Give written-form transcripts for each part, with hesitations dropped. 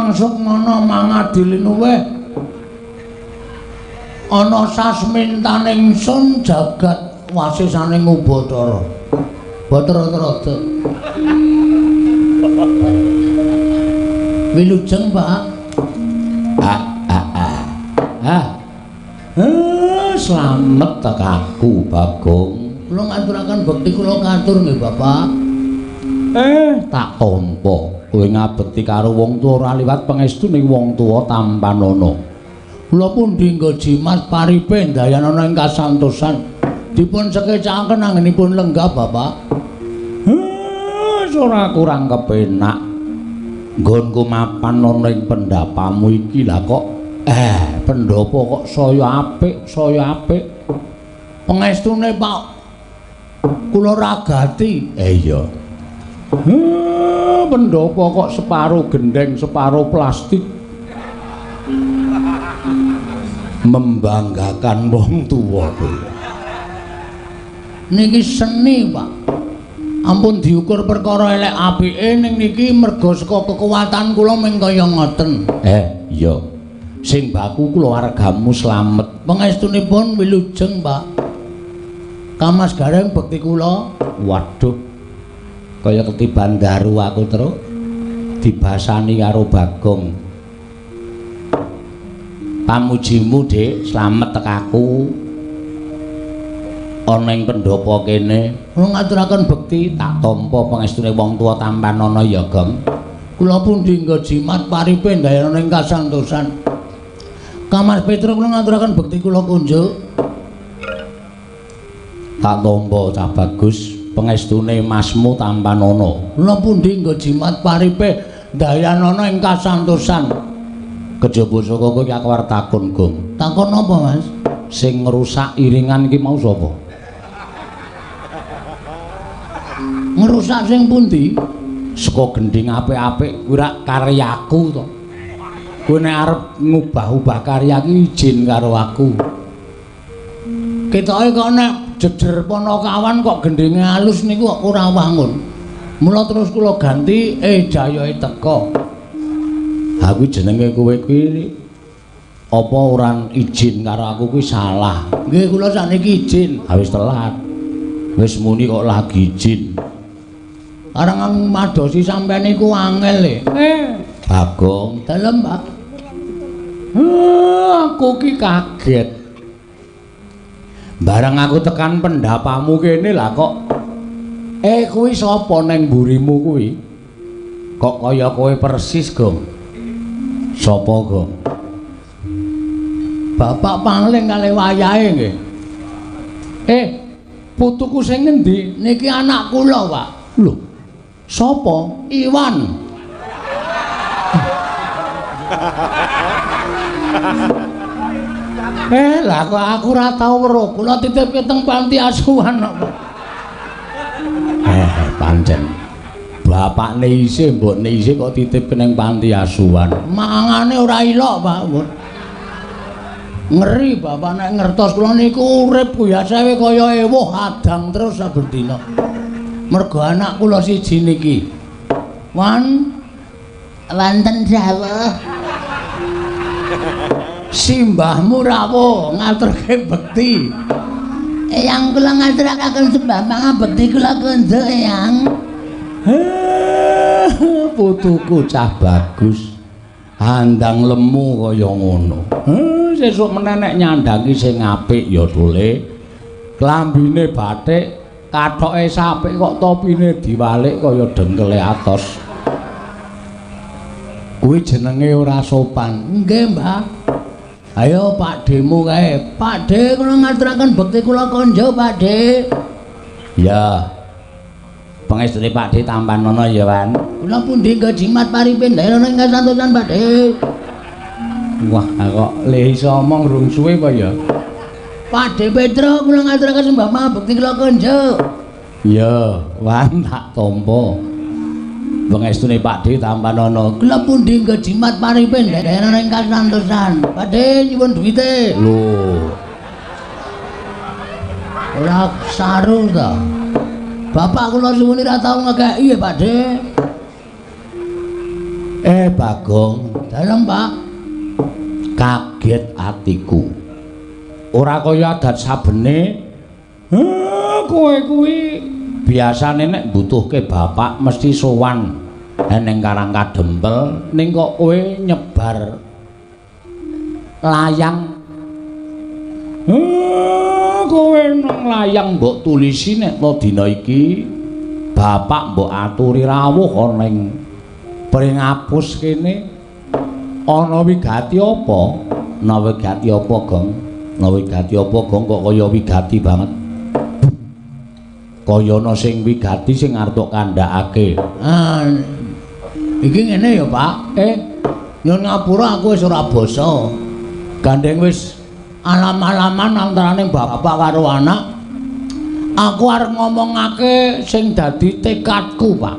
Kakang Sukmana mangadilinuwih ana sasmintaning sun jagat wasisaning Ubathara. Bathara Trada. Wilujeng, Pak. Ah ah ah. Ah. Slamet tekaku, Bagong. Kula ngaturaken bekti kula katur nggih, Bapak. Tak tampa. Kowe ngabekti karo wong tuwa ora liwat pangestune wong tuwa tampanana. Kula pundi nggo jimat paripe ndayanana ing kasantosan. Dipun sekecakaken anggenipun lenggah, Bapak. Ora kurang kepenak. Nggonku mapan ana ing pendapamu iki lah kok pendhapa kok saya apik, saya apik. Pengestune, Pak, kula ragati. Iya. Pendhapa kok separo gendeng, separo plastik. Membanggakan wong tuwa kowe. Niki seni, Pak. Ampun diukur perkara elek apike ning niki merga saka kekuatan kula ming kaya ngoten. Iya. Sing baku kulawargamu slamet. Pangestunipun wilujeng, Pak. Kamas Gareng bekti kula. Waduh. Kaya ketiban daru aku truk dibasani karo Bagong. Pamujimu, Dik, slamet tekaku. Ana ing pendhapa kene. Kula ngaturaken bekti tak tampa pangestune wong tuwa tampanana ya, Gong. Kula pundi nggo jimat paripe ndayanana ing kasantosan. Kamas Petro kula ngaturaken bekti kula kunjuk. Tak tampa cah bagus pangestune masmu tampanana. Kula pundi nggo jimat paripe ndayanana ing kasantosan. Kejaba saka kowe iki aku arep takon, Gong. Takon apa, Mas? Sing ngrusak iringan iki mau sapa? Ngrusak sing pundi? Saka gendhing apik-apik kuwi rak karyaku to. Kowe nek arep ngubah-ubah karya ki izin karo aku. Ketoke kok nek jejer Panakawan kok gendhinge alus niku kok ora wangun. Mula terus kula ganti jayae teka. Ha kuwi jenenge kowe kuwi apa ora izin karo aku kuwi salah. Nggih kula sakniki izin. Ha wis telat. Wis muni kok lagi izin. Arang madosi sampean niku angel e. Bagong, dalem, Pak. Aku ki kaget. Bareng aku tekan pendapamu kene lah kok. Kuwi sapa neng mburimu kuwi? Kok kaya kowe persis, Gong. Sapa, Gong? Bapak pangling kalih wayahe nggih. Putuku sing ngendi? Niki anak kula, Pak. Lho, sapa? Iwan. Lah kok aku ora tau weruh. Kula titipke teng panti asuhan kok. Pancen. Bapakne isih, mbokne isih kok titipke ning panti asuhan. Mangane ora ilok, Pak. Ngeri bapak nek ngertos kula niku urip biasae kaya ewuh adang terus saben dina. Mergo anak kula siji niki. Wan wonten dawuh. Simbahmu rawuh ngaturke bekti. Eyang kula ngaturaken sembah pangabekti kula kunjuk, Eyang. Putuku cah bagus. Handang lemu kaya ngono. Sesuk menenek nyandangi sing apik ya Tule. Klambine batik, kathoke sapik kok topine diwalik kaya dengkele atos. Kuwi jenenge ora sopan. Nggih, Mbah. Ayo Pakdhemu kae. Pakdhe kula ngaturaken bekti kula konjo, Pakdhe. Ya. Pangestune Pakdhe tampanana ya, Wan. Kula pundi nggo jimat paripe ndayono ing kasantosan, Pakdhe. Wah, kok le iso omong rung suwe apa ya? Pakdhe Petro kula ngaturaken sembah pangabekti kula konjo. Ya, Wan tak tampa. Pangestune Pakdhe tampanana. Kula pundi nggo jimat paripe ndayono ing kasantosan. Pakdhe nyuwun duwite. Lho. Ora saru ta. Bapak kula suwun ora tau ngekeki ya, Pakdhe. Bagong, Dalem, Pak. Kaget atiku. Ora kaya adat sabene. Kowe kuwi biasane nek mbutuhke bapak mesti sowan ning Karang Kadempel, ning kok kowe nyebar layang. Kowe nang layang mbok tulisi nek to dina iki bapak mbok aturi rawuh ana ning Pringapus kene. Ana wigati apa? Ana wigati apa, Gong? Ana wigati apa, Gong? Kok kaya wigati banget. Kaya ana sing wigati sing arep tok kandhakake. Ah, iki ngene ya, Pak. Nyun ngapura aku wis ora basa. Gandeng wis alam-alaman antarane bapak karo anak. Aku arep ngomongake sing dadi tekadku, Pak.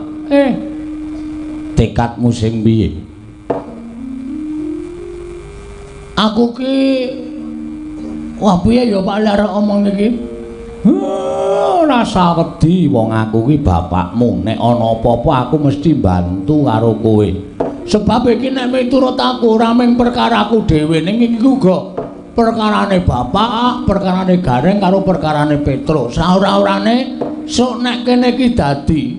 Tekadmu sing piye? Aku ki wah piye ya Pak lek arep omong iki? Ora sawedi wong aku ki bapakmu. Nek ana apa-apa aku mesti bantu karo kowe. Sebab iki nek miturut aku ora mung perkaraku dhewe, ning iki uga perkarane bapak, perkarane Gareng karo perkarane Petro. Saora-orane sok nek kene iki dadi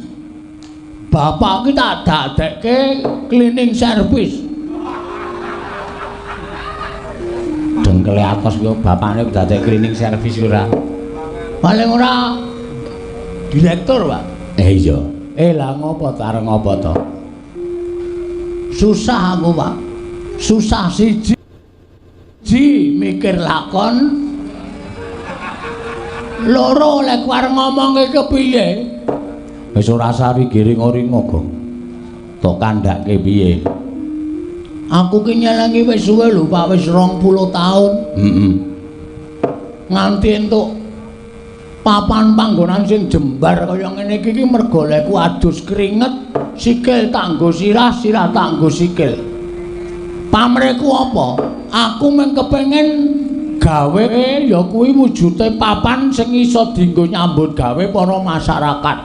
bapak ki tak dadekke cleaning service. Dengkele atos kok bapakne dadekke cleaning service ora. Paling ora direktur, Pak. Iya. Lah ngopo ta arep ngopo to? Susah aku, Pak. Susah siji mikir lakon. Loro lek arep ngomongke kepiye? Wis ora sari giring-ringo, Gong. Tok kandhake piye? Aku ki nyelengi wis suwe lho, Pak, wis 20 taun. Heeh. Nganti entuk papan panggonan sing jembar kaya ngene iki ki mergo leku adus keringet, sikil tak nggo sirah, sirah tak nggo sikil. Pamreku apa? Aku mung kepengin gawe ya kuwi wujude papan sing iso dienggo nyambut gawe para masyarakat.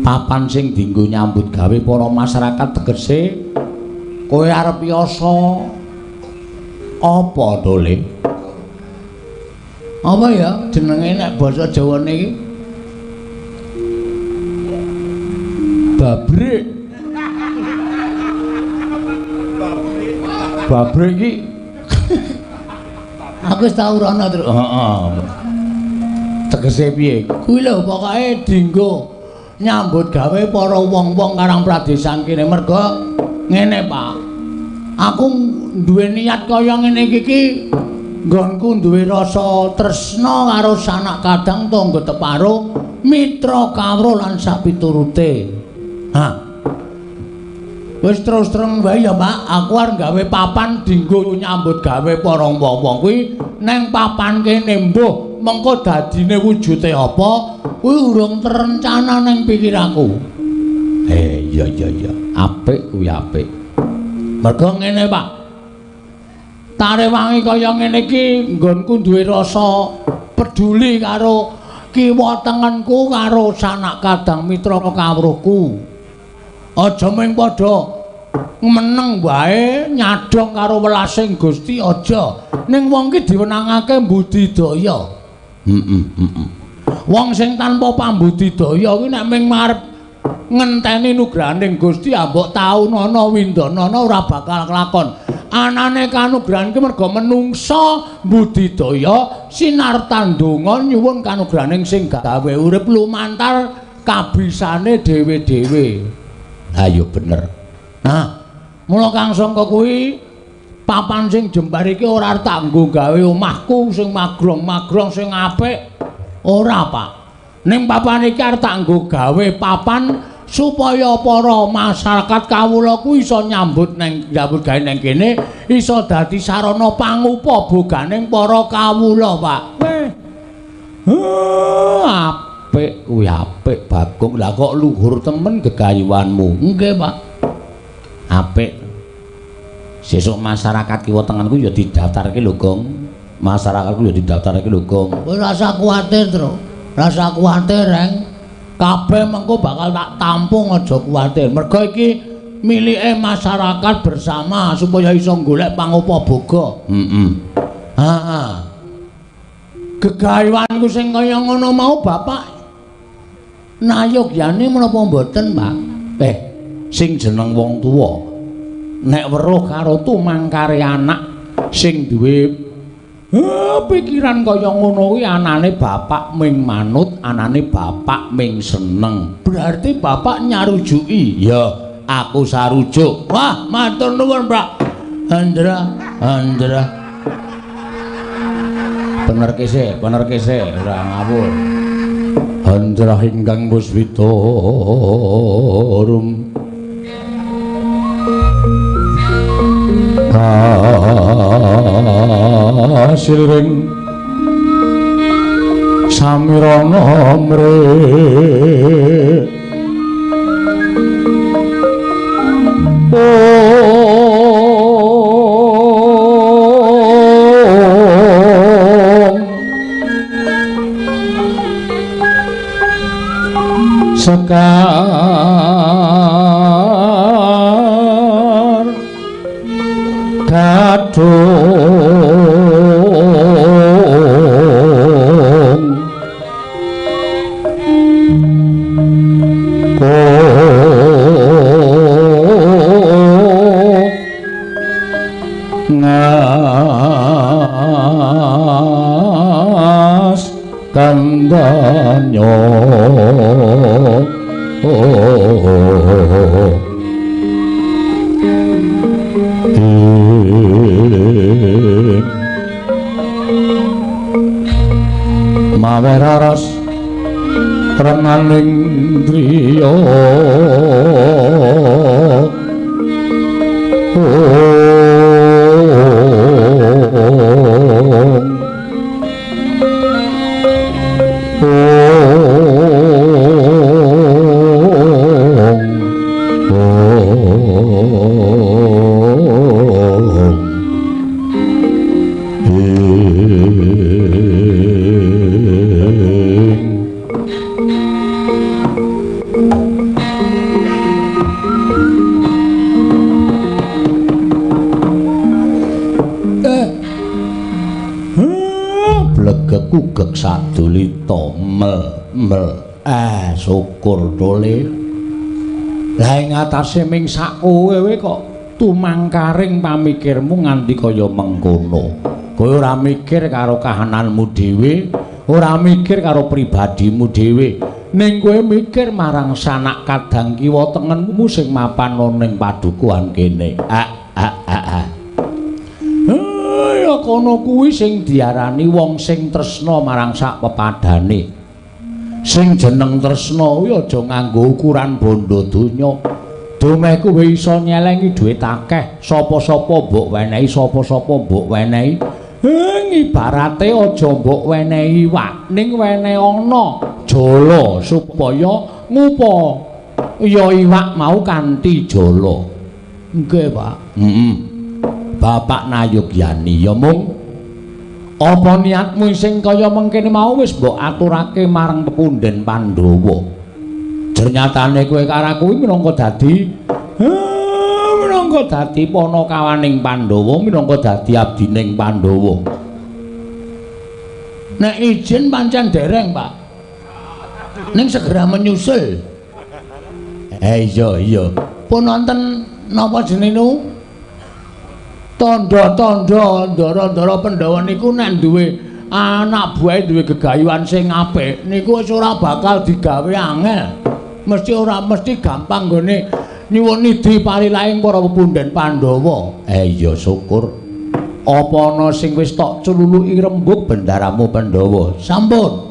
Papan sing dienggo nyambut gawe para masyarakat tegese kowe arep yasa apa to, Le? Apa ya jenenge nek basa Jawane iki? Babrik. Babrik iki aku wis tau rono terus. Heeh. Tegese piye? Kuwi lho pokoke dienggo nyambut gawe para wong-wong Karang Pradesan kene. Mergo ngene, Pak. Aku duwe niat kaya ngene iki ki nggonku duwe rasa tresna karo sanak kadang tangga teparo, mitra kawruh lan sapiturute. Ha. Wis terus terang wae ya, Pak, aku arep gawe papan dienggo nyambut gawe para wong-wong kuwi neng papan kene mbuh mengko dadine wujude apa kuwi urung terencana neng pikiranku. Iya iya iya, apik kuwi apik. Mergo ngene, Pak. Tarewangi kaya ngene iki nggonku duwe rasa peduli karo kiwa tengenku karo sanak kadang mitra kawruhku. Aja mung padha meneng wae nyadong karo welasing Gusti aja. Ning wong ki diwenangake mbudidaya. Heeh, heeh. Wong sing tanpa pambudidaya kuwi nek mung marep ngenteni nugrahaning Gusti ambok taunana windanana ora bakal kelakon. Anane kanugrahan ki merga menungsa mbudidaya sinartan donga nyuwun kanugrahaning sing gawe urip lumantar kabisane dhewe-dhewe. Ha ya bener. Nah, mula kang sangka kuwi papan sing jembar iki ora tak nggo gawe omahku sing magrong-magrong sing apik. Ora, Pak. Ning papan iki arep tak nggo gawe papan supaya para masyarakat kawula ku iso nyambut neng nyambut gawe neng kene iso dadi sarana pangupa boganing para kawula, Pak. Apik kuwi apik, Bagong. Lah kok luhur temen gegayuhanmu. Nggih, Pak. Apik. Sesuk masyarakat kiwa tengenku ya didaftarke lho, Gong. Masyarakatku ya didaftarke lho, Gong. Kowe rasa kuwatir, Tru. Rasa kuwatir, Reng. Kabeh mengko bakal tak tampung, aja kuwatir. Mergo iki milike masyarakat bersama supaya iso golek pangupaboga. Heeh. Heeh. Gegayuhanku sing kaya ngono mau bapak nayogyane menapa mboten, Pak? Sing jeneng wong tuwa nek weruh karo tumangkare anak sing duwe pikiran kaya ngono kuwi anane bapak ming manut, anane bapak ming seneng. Berarti bapak nyarujuki. Ya, aku sarujuk. Wah, matur nuwun, Pak. Andra, Andra. Bener kese, ora ngawur. Andra ingkang puswita rum. Asilring samirana mre sekar gadung ngas kandanyo. Maweraras renganing driya Kugek sadulita mel mel syukur dole. Lah ing atase ming sak kowe kok tumangkaring pamikirmu nganti kaya mengkono. Kowe ora mikir karo kahananmu dhewe, ora mikir karo pribadimu dhewe, ning kowe mikir marang sanak kadang kiwa tengenmu sing mapan ning padukuhan kene. Kono kuwi sing diarani wong sing tresna marang sak pepadane. Sing jeneng tresna kuwi aja nganggo ukuran bondo donya. Dumeh kowe iso nyelengi dhuwit akeh, sapa-sapa mbok wenehi, sapa-sapa mbok wenehi. Ibarate aja mbok wenehi iwak, ning wenehi ana jala supaya ngupa ya iwak mau kanthi jala. Nggih, Pak. Heeh. Bapak nayogyani ya mung apa niatmu sing kaya mengkene mau wis mbok aturake marang pepunden Pandhawa. Jernyatane kowe karo kuwi minangka dadi panakawaning Pandhawa, minangka dadi abdining Pandhawa. Nek izin pancen dereng, Pak. Ning segera menyusul. Iya iya. Pun wonten napa jenenge? Tandha-tandha ndara-ndara Pandhawa niku nek duwe anak buahe duwe gegayuhan sing apik niku wis ora bakal digawe angel. Mesti ora mesti gampang nggone nyuwun nidhi palilaing para pepunden Pandhawa. Iya syukur. Apa ana sing wis tok cululuki rembug bendaramu Pandhawa? Sampun.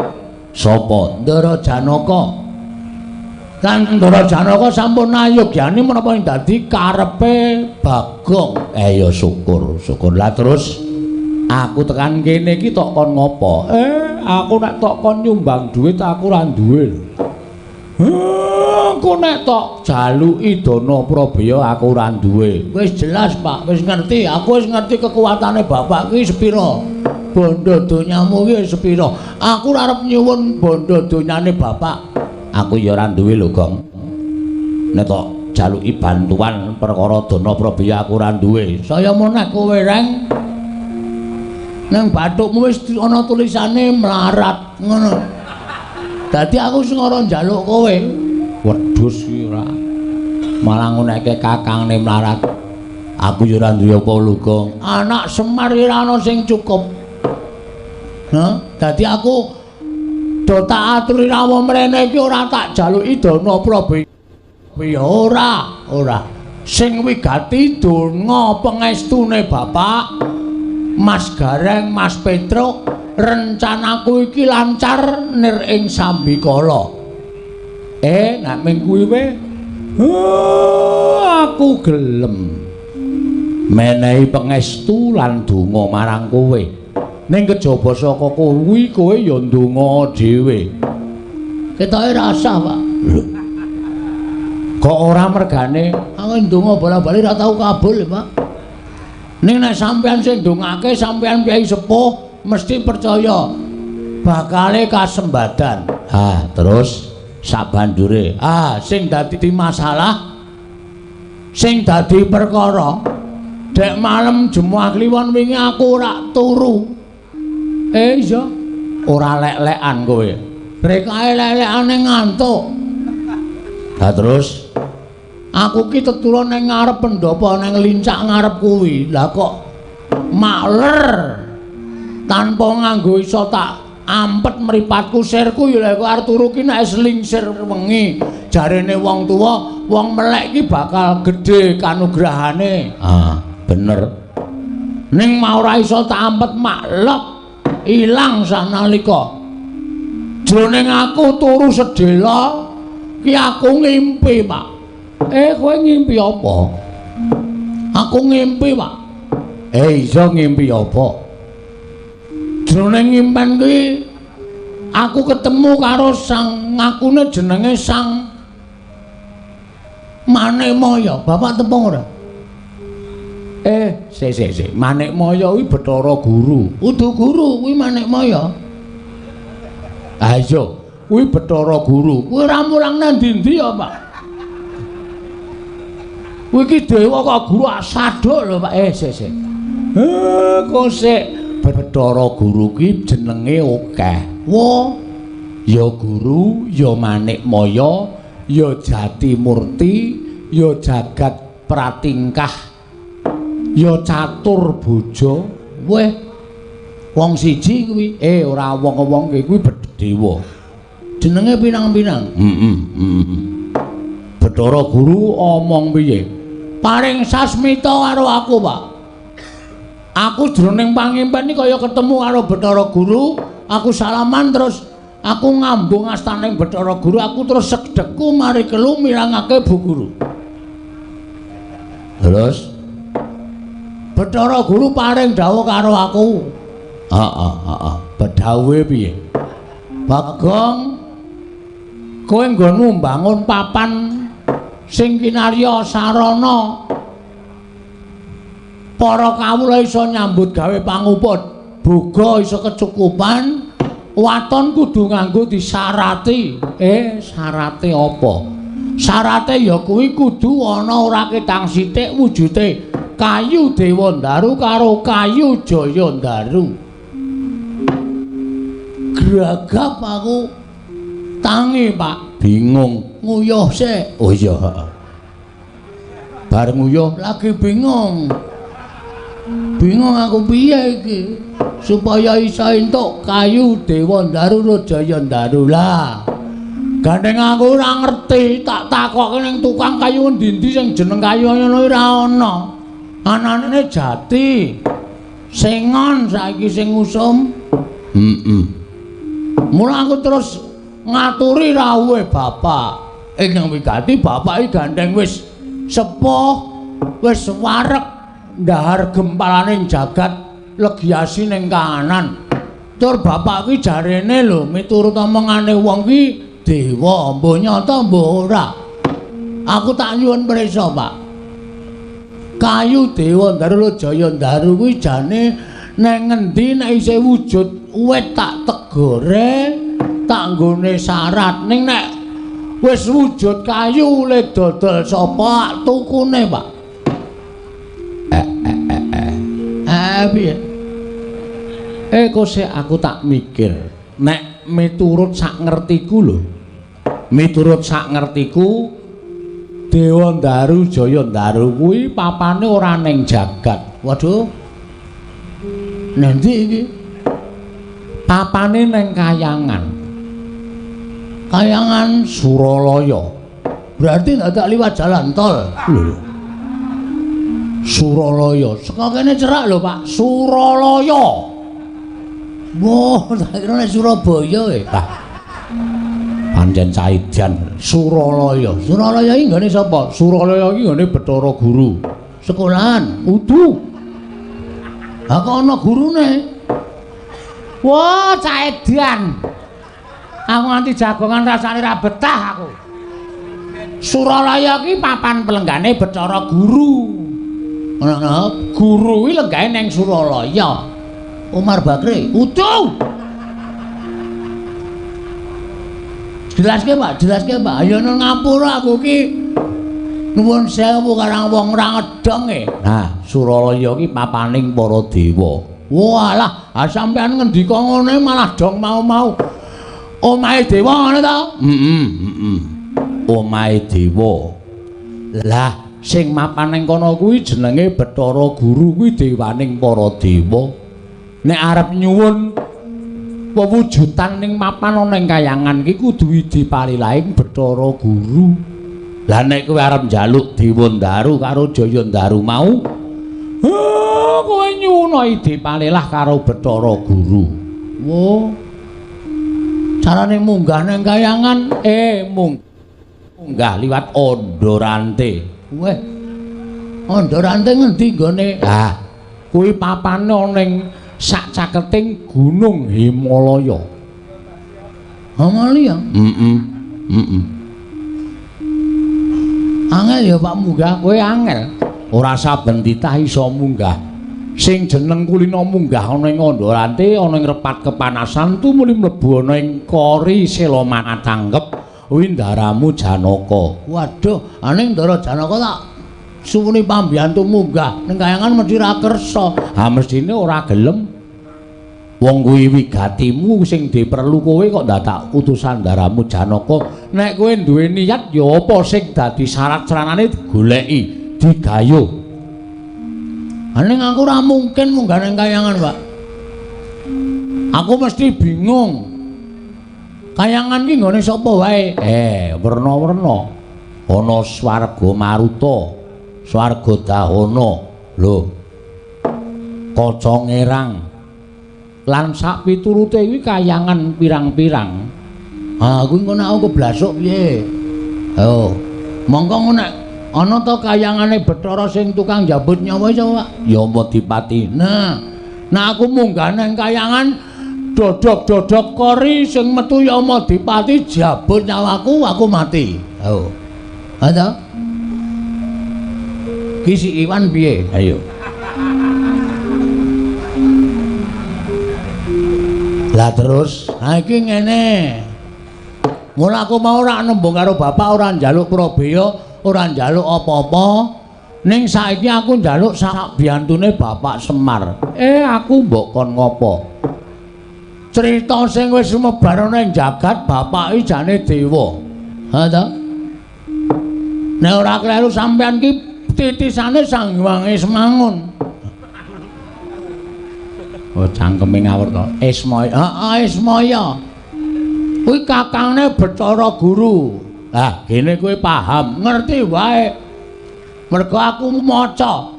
Sapa? Ndara Janaka. Lan Ndara Janaka sampun nayogyani menapa ing dadi karepe Bagong. Ya syukur, syukur. Lah terus aku tekan kene iki tok kon ngopo? Aku nek tok kon nyumbang dhuwit aku ora duwe. Aku nek tok jaluki dana prabaya aku ora duwe. Wis jelas, Pak, wis ngerti. Aku wis ngerti kekuatane bapak ki sepira. Bondo donyamu ki sepira. Aku ora arep nyuwun bondo donyane bapak. Aku ya ora duwe lho, Gong. Nek tok jaluki bantuan perkara dana prabeya aku ora duwe. Saya meneh kowe Reng. Nang bathukmu wis ana tulisane melarat ngono. Dadi aku sing ora njaluk kowe. Wedhus iki ora. Malah nguneke kakangne melarat. Aku ya ora duwe apa luga. Anak Semar ora ana sing cukup. Hah? Dadi aku do tak aturi rawuh mrene iki ora tak jaluki dana prabeya. Ora, ora. Sing wigati donga pengestune Bapak Mas Gareng, Mas Petruk, rencanaku iki lancar nir ing sambikala. Nek ming kuwi we, aku gelem menehi pengestu lan donga marang kowe. Ning kejaba saka kuwi kowe ya ndonga dhewe. Ketoke rasah, Pak. Lho. Kok ora mergane? Aku ndonga bola-bali ora tau kabul, Pak. Ning nek sampean sing ndongake, sampean piyai sepuh mesti percaya bakale kasembadan. Ha, terus sabanjure, sing dadi masalah, sing dadi perkara, dek malem Jemuah Kliwon wingi aku ora turu. Iya, ora lek-lekan kowe. Rekae lek-lekane ngantuk. Lah terus aku ki teturun ning ngarep pendopo ning lincak ngarep kuwi. Lah kok makler tanpa nganggo iso tak ampet mripatku sirku ya lek arep turu ki nek selingsir wengi. Jarene wong tuwa, wong melek ki bakal gedhe kanugrahane. Ah, bener. Ning mau ora iso tak ampet maklek ilang sanalika. Jroning aku turu sedhela ki aku ngimpi, Pak. Kowe ngimpi apa? Aku ngimpi, Pak. Iya ngimpi apa? Jroning ngimpen kuwi aku ketemu karo sang ngakune jenenge Sang Manikmaya. Bapak tepung ora? Sik. Manikmaya kuwi Bathara Guru. Udu guru kuwi Manikmaya. Ah iya, kuwi Bathara Guru. Kuwi ora mulang nang ndi-ndi ya, Pak. Kuwi iki dewa kok guru asaduk lho, Pak. Sik. Kok sik Bathara Guru ki jenenge akeh. Wah, ya guru, ya Manikmaya, ya Jatimurti, ya Jagat Pratingkah, ya Catur Bojo. Weh, wong siji kuwi. Ora wong-wong kuwi dewa. Jenenge pinang-pinang. Bathara Guru omong piye? Paring sasmita karo aku, Pak. Aku jroning pangimpen iki kaya ketemu karo Bathara Guru, aku salaman terus aku ngambung astaning Bathara Guru, aku terus sedekku mari kelu mirangake Bu Guru. Terus Bathara Guru paring dawuh karo aku. Heeh. Bedhawuhe piye? Bagong, kowe nggonmu mbangun papan sing kinarya sarana para kawula iso nyambut gawe pangupa, boga iso kecukupan, waton kudu nganggo disarati. Sarate apa? Sarate ya kuwi kudu ana ora ketang sithik wujute kayu Dewandaru karo kayu Jayandaru. Gragap aku tangi, Pak. Bingung. Nguyuh sik. Oh iya, heeh. Bar nguyuh lagi bingung. Bingung aku piye iki supaya iso entuk kayu Dewandaru karo Jayandaru. Lah, gandeng aku ora ngerti, tak takokke ning tukang kayu endi-endi sing jeneng kayu ngono ora ana. Anane jati. Sengon saiki sing ngusum. Mula aku terus ngaturi rawuhe bapak. Ingkang wigati bapak iki gandeng wis sepuh, wis wareg ndahar gempalaning jagat legiasi ning kahanan. Tur bapak ki jarene lho miturut omongane wong ki dewa, mbuh nyata mbuh ora. Aku tak nyuwun prisa, Pak. Kayu Dewandaru Jayandaru kuwi jane nang ngendi nek isih wujud wit tak tegore, tak nggone syarat. Ning nek Wis wujud kayu le dodol sapa tukune, Pak? Piye? Kok sik aku tak mikir. Nek miturut sak ngertiku lho. Miturut sak ngertiku Dewa Ndaru Jaya Ndaru kuwi papane ora ning jagat. Waduh. Nanti iki papane ning kayangan. Kayangan Suralaya. Berarti ndak liwat jalan tol. Lho. Suralaya. Saka kene cerak lho, Pak. Suralaya. Wah, tak kira nek Surabaya e. Lah. Pancen caidan Suralaya. Suralaya iki nggone sapa? Suralaya iki nggone Bathara Guru. Sekolahan udu. Ha kok ana gurune? Wah, caidan. Aku nganti jagongan rasane ra betah aku. Suralaya iki papan pelenggane Bathara Guru. Ana guru kuwi lenggahe ning Suralaya. Umar Bakri udu. Jelaske, Pak, jelaske, Pak. Ayo nang ngapura aku ki. Nuwun sewu karang wong ora ngedong e. Nah, Suralaya ki papaning para dewa. Walah, sampean ngendika ngene malah dong mau-mau. Omahe dewa ngono ta? Heeh, heeh. Omahe dewa. Lah, sing mapan ning kono kuwi jenenge Bathara Guru kuwi dewaning para dewa. Nek arep nyuwun pewujudan ning mapan ana ing kayangan ki kudu dipalilahing Bathara Guru. Lah nek kowe arep njaluk Dewa Ndaru karo Jaya Ndaru mau, kowe nyuwun dipalilah karo Bathara Guru. Wo. Carane munggah ning kayangan munggah liwat Ondorante. Weh. Ondorante ngendi nggone? Lah, kuwi papane ana ning sak caketing Gunung Himalaya. Himalaya? Heeh. Heeh. Angel ya Pak munggah, kowe angel. Ora saben titah iso munggah. Sing jeneng kulina munggah ana ing Ondorante ana ing repat kepanasan tumuli mlebu ana ing kori Selomana tanggep windaramu Janaka. Waduh, aning Ndara Janaka tak suwuni pambiyantu munggah ning kayangan mesti ra kersa. Ha mestine ora gelem. Wong kuwi wigatimu sing diperlu kowe kok dadak utusan ndaramu Janaka. Nek kowe duwe niat ya apa sing dadi syarat saranane digoleki, digayuh. Ning aku ora mungkin munggah ning kayangan, Pak. Aku mesti bingung. Kayangan ki nggone sapa wae? Werna-werna. Ana swarga Maruta, swarga Dahana, lho. Kaca Ngerang. Lan sak piturute kuwi kayangan pirang-pirang. Ah, kuwi engko nek aku keblasuk piye? Ayo. Mongko nek ana ta kayangane Bathara sing tukang njabut nyawa iso, Pak? Ya Yamadipati. Nah, nek aku munggah nang kayangan dodok-dodok kori sing metu Yamadipati jabut nyawaku, aku mati. Ayo. Ha ta? Ki si Iwan piye? Ayo. Lah terus, ha iki ngene. Mula aku mau ora nembung karo bapak, ora njaluk prabeya, ora njaluk apa-apa. Ning saiki aku njaluk sak biyantune Bapak Semar. Aku mbok kon ngopo? Cerita sing wis sumebar ana ing jagat, bapak iki jane dewa. Ha ta? Nek ora kleru sampean ki titisane Sang Hyang Ismangun. Oh, cangkeme ngawur to. Ismaya. Heeh, Ismaya. Kuwi kakangne Bathara Guru. Lah, gene kowe paham, ngerti wae. Mergo aku maca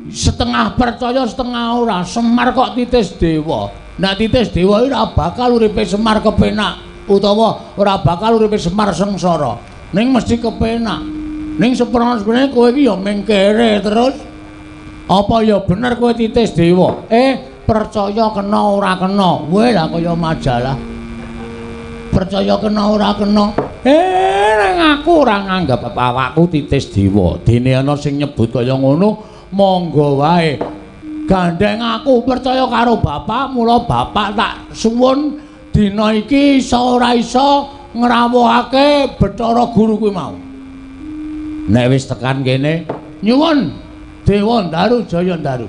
setengah percaya setengah ora. Semar kok titis dewa. Nek titis dewa ora bakal uripe Semar kepenak utawa ora bakal uripe Semar sengsara. Ning mesti kepenak. Ning seprana-seprana kowe iki ya ming kere terus. Apa ya bener kowe titis dewa? Percaya kena ora kena. Weh lah kaya majalah. Percaya kena ora kena. Nang aku ora nganggep awakku titis dewa. Dene ana sing nyebut kaya ngono, monggo wae. Gandeng aku percaya karo bapak, mula bapak tak suwun dina iki iso ora iso ngrawuhake Bathara Guru kuwi mau. Nek wis tekan kene nyuwun Dewa Ndaru Jaya Ndaru.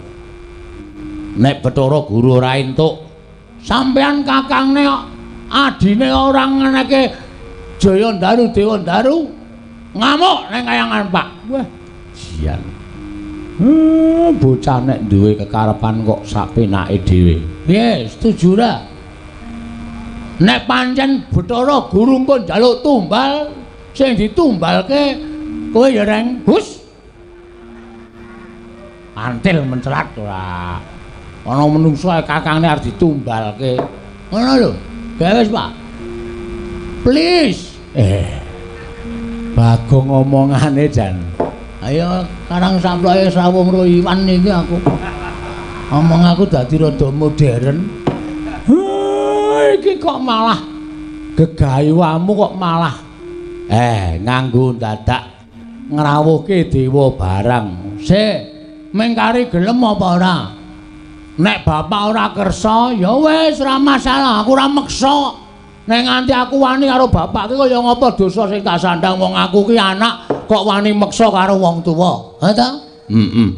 Nek Bathara Guru ora entuk, sampeyan kakangne adine ora ngeneke Jaya Ndaru Dewa Ndaru ngamuk ning kayangan Pak. Wah, jian. Bocah nek duwe kekarepan kok sak penake dhewe. Piye, setuju ora? Nek pancen Bathara Guru engko njaluk tumbal, sing ditumbalke kowe ya Reng. Hus. Antil mencelat ora. Ana menungso kakangne arep ditumbalke. Ngono lho. Gawe wis, Pak. Please. Bagong omongane jan. Ayo karang samploke srawung ro Iwan iki aku. Omong aku dadi rada modern. Iki kok malah gegayuamu kok malah nganggo dadak ngrawuhke dewa barang. Sik, mengkari gelem apa ora? Nek bapak ora kersa ya wis ora masalah, aku ora meksa. Nek nganti aku wani karo bapak ki kaya ngapa dosa sing tak sandang wong aku ki anak kok wani meksa karo wong tuwa. Ha ta? Heeh.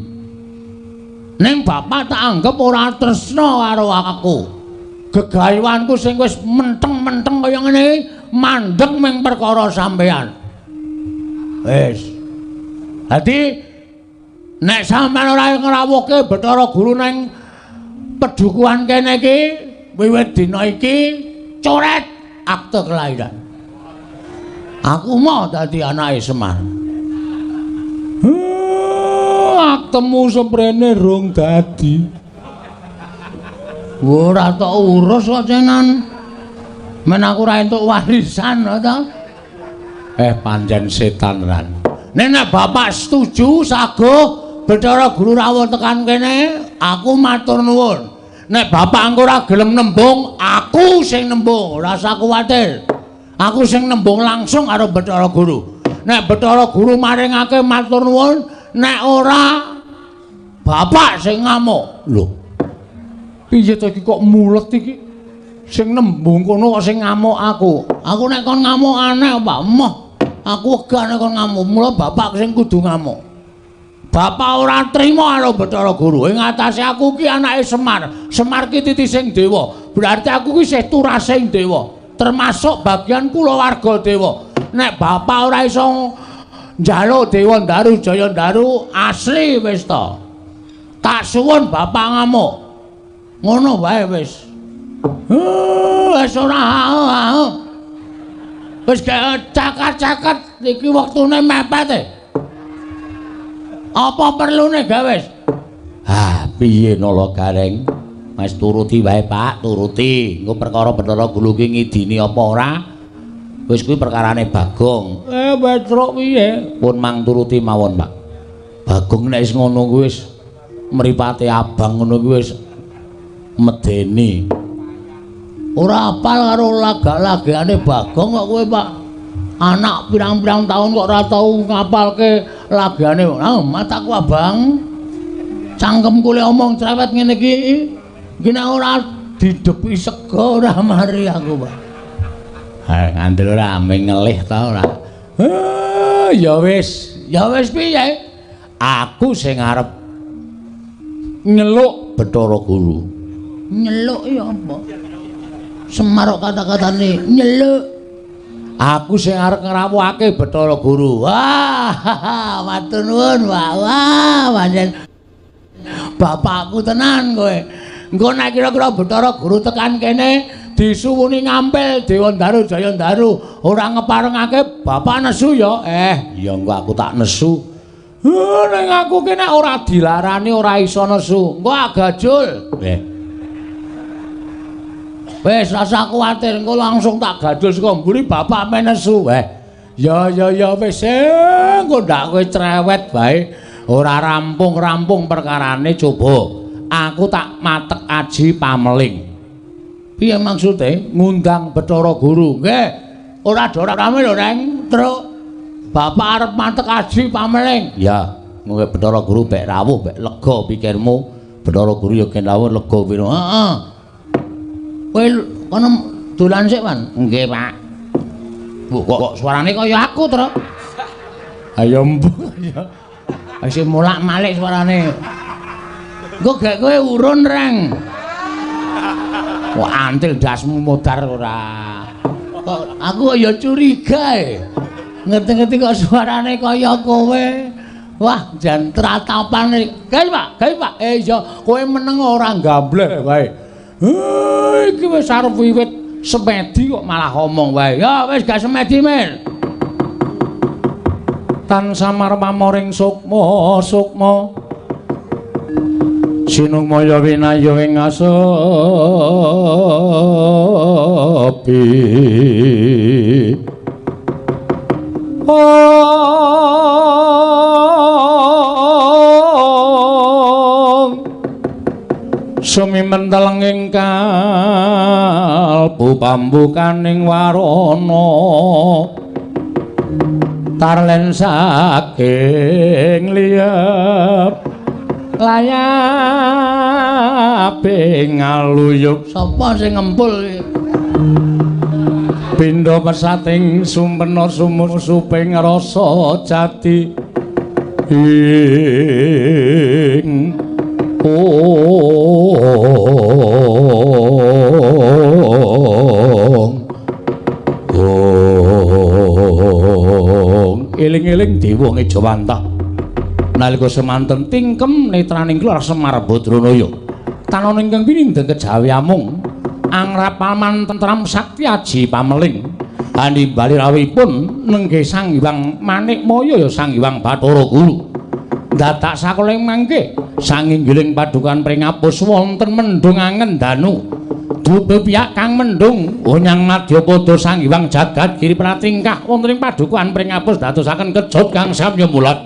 Ning bapak tak anggap ora tresna karo aku. Gegayuanku sing wis menteng-menteng kaya ngene mandeg ming perkara sampean. Wis. Dadi nek sampean ora ngrawuhke Bathara Guru ning pedukuhan kene iki wiwit dina iki coret akte kelahiran. Aku mau dadi anake Semar. Aktemu semprene rong dadi. Ora tok urus kok cenan. Men aku ora entuk warisan ta. Pancen setan ran. Nek bapak setuju saguh Bathara Guru rawuh tekan kene, aku matur nuwun. Nek bapak engko ora gelem nembung, aku sing nembung, ora usah kuwatir. Aku sing nembung langsung karo Bathara Guru. Nek Bathara Guru maringake matur nuwun, nek ora bapak sing ngamuk. Lho. Piye to iki kok mulet iki? Sing nembung kono kok sing ngamuk aku. Aku nek kon ngamuk aneh, Pak. Emoh. Aku wegah nek kon ngamuk. Mula bapak sing kudu ngamuk. Bapak ora trima karo Bathara Guru. Ing atase aku ki anake Semar. Semar ki titising dewa. Berarti aku ki isih turasing dewa. Termasuk bagian kulawarga dewa. Nek bapak ora iso njaluk Dewa Ndaru Jaya Ndaru asli wis ta. Tak suwun bapak ngamuk. Ngono wae wis. Wis ora. Wis cakat-cakat iki wektune mepet e. Apa perlune gawe wis? Ah, piye Nala Gareng? Mas turuti wae, Pak, turuti. Engko perkara Bathara Guru ki ngidini apa ora? Wis kuwi perkarane Bagong. Petruk piye? Pun mang turuti mawon, Pak. Bagong nek wis ngono kuwi wis mripate abang ngono kuwi wis medeni. Ora apal karo lagak-lagane Bagong kok kowe, Pak. Anak pirang-pirang tahun kok ora tau ngapalke lagane. Ah, mataku abang. Cangkemku le omong cerewet ngene iki. Iki nek ora didepi sega ora mari aku, Pak. Ha, ngandel ora ameng ngelih ta ora. Ya wis, ya wis piye? Aku sing arep nyeluk Bathara Guru. Nyeluk ya apa? Semar kok kata-katane nyeluk. Aku sing arep ngrawuhake Bathara Guru. Wah, matur nuwun, Pak. Wah, pancen bapakku tenan kowe. Engko nek kira-kira Bathara Guru tekan kene disuwuni ngampil Dewa Ndaru Jaya Ndaru, ora ngeparengake bapak nesu ya. Ya engko aku tak nesu. Ning aku ki nek ora dilarani ora iso nesu. Engko agajul. Wis rasa kuwatir engko langsung tak gajul saka mburi bapak men nesu. Ya ya ya wis engko ndak kowe cerewet bae. Ora rampung-rampung perkarane coba. Aku tak matek aji pameling. Piye maksude? Ngundang Bathara Guru. Nggih. Ora do rame lho, Reng. Truk. Bapak arep matek aji pameling. Ya, ngowe Bathara Guru bek rawuh, bek lega pikirmu. Bathara Guru ya gen rawuh lega piro. Heeh. Kowe kono dolan sik, Wan? Nggih, Pak. Kok suarane kaya aku, Tru? Ayo mbuh ya. Isih molak-malik suarane. Engko gek kowe urun, Reng. Wah, antil dasmu modar ora. Kok aku ya curiga e. Ngerti-ngerti kok suarane kaya kowe. Wah, jan tratapane. Gawe, Pak, gawe, Pak. Eh iya, kowe meneng ora gambleh wae. Iki wis arep wiwit semedi kok malah omong wae. Ya wis gak semedi, Mir. Tan samar pamoring sukma sukma. Sinungmaya winaya ing asepi. Om sumimen telenging kalbu pambukaning warana tarlen saking liyep layape ngaluyup. Sapa sing ngempul iki? Pindha pesating sumpena sumur-suping rasa jati ing ong ong. Eling-eling dewa ngejawantah nalika semanten tingkem netraning kelar Semar Badranaya tanon ingkang pinindheng kejawi amung angrapaman tentram sakti aji pameling animbali rawuhipun nenggih Sang Hyang Manikmaya ya Sang Hyang Bathara Guru. Dadak sakoling mangke sanginggiling padukan pringapus wonten mendung angen danu dupe piyak kang mendung onyang madyapada Sang Hyang Jagat Giri pratingkah wonten ing padukuhan pringapus dadosaken kejot kang samya mulat.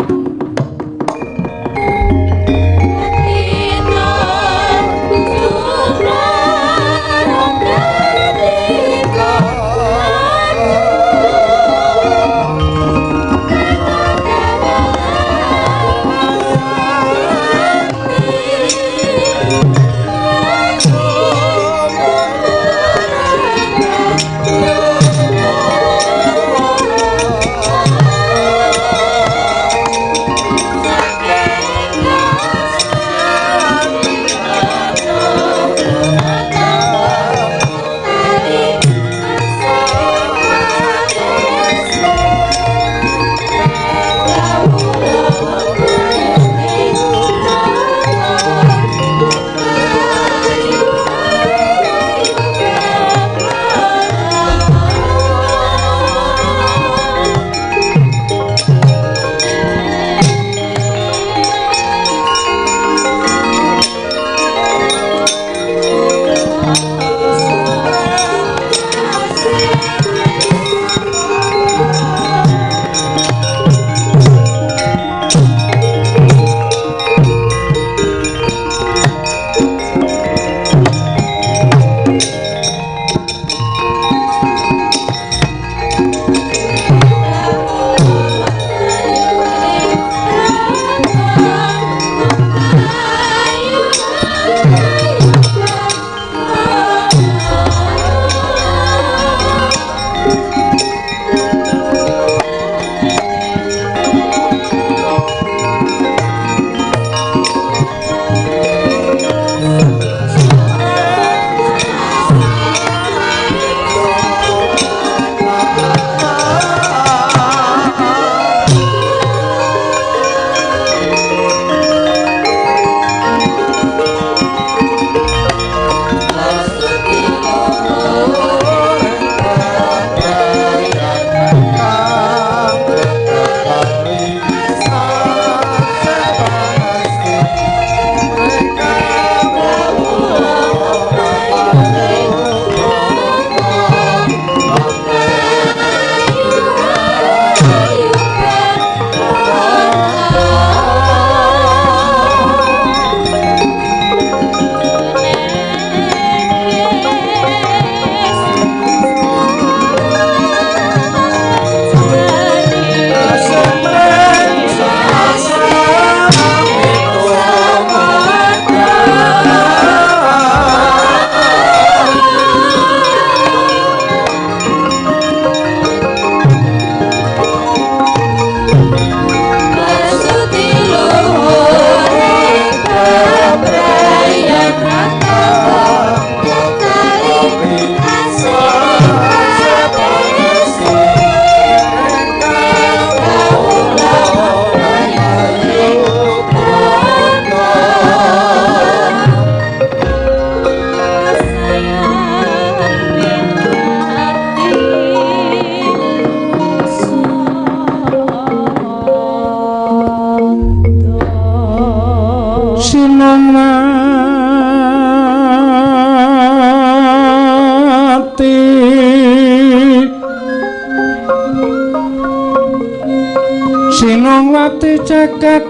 Ceket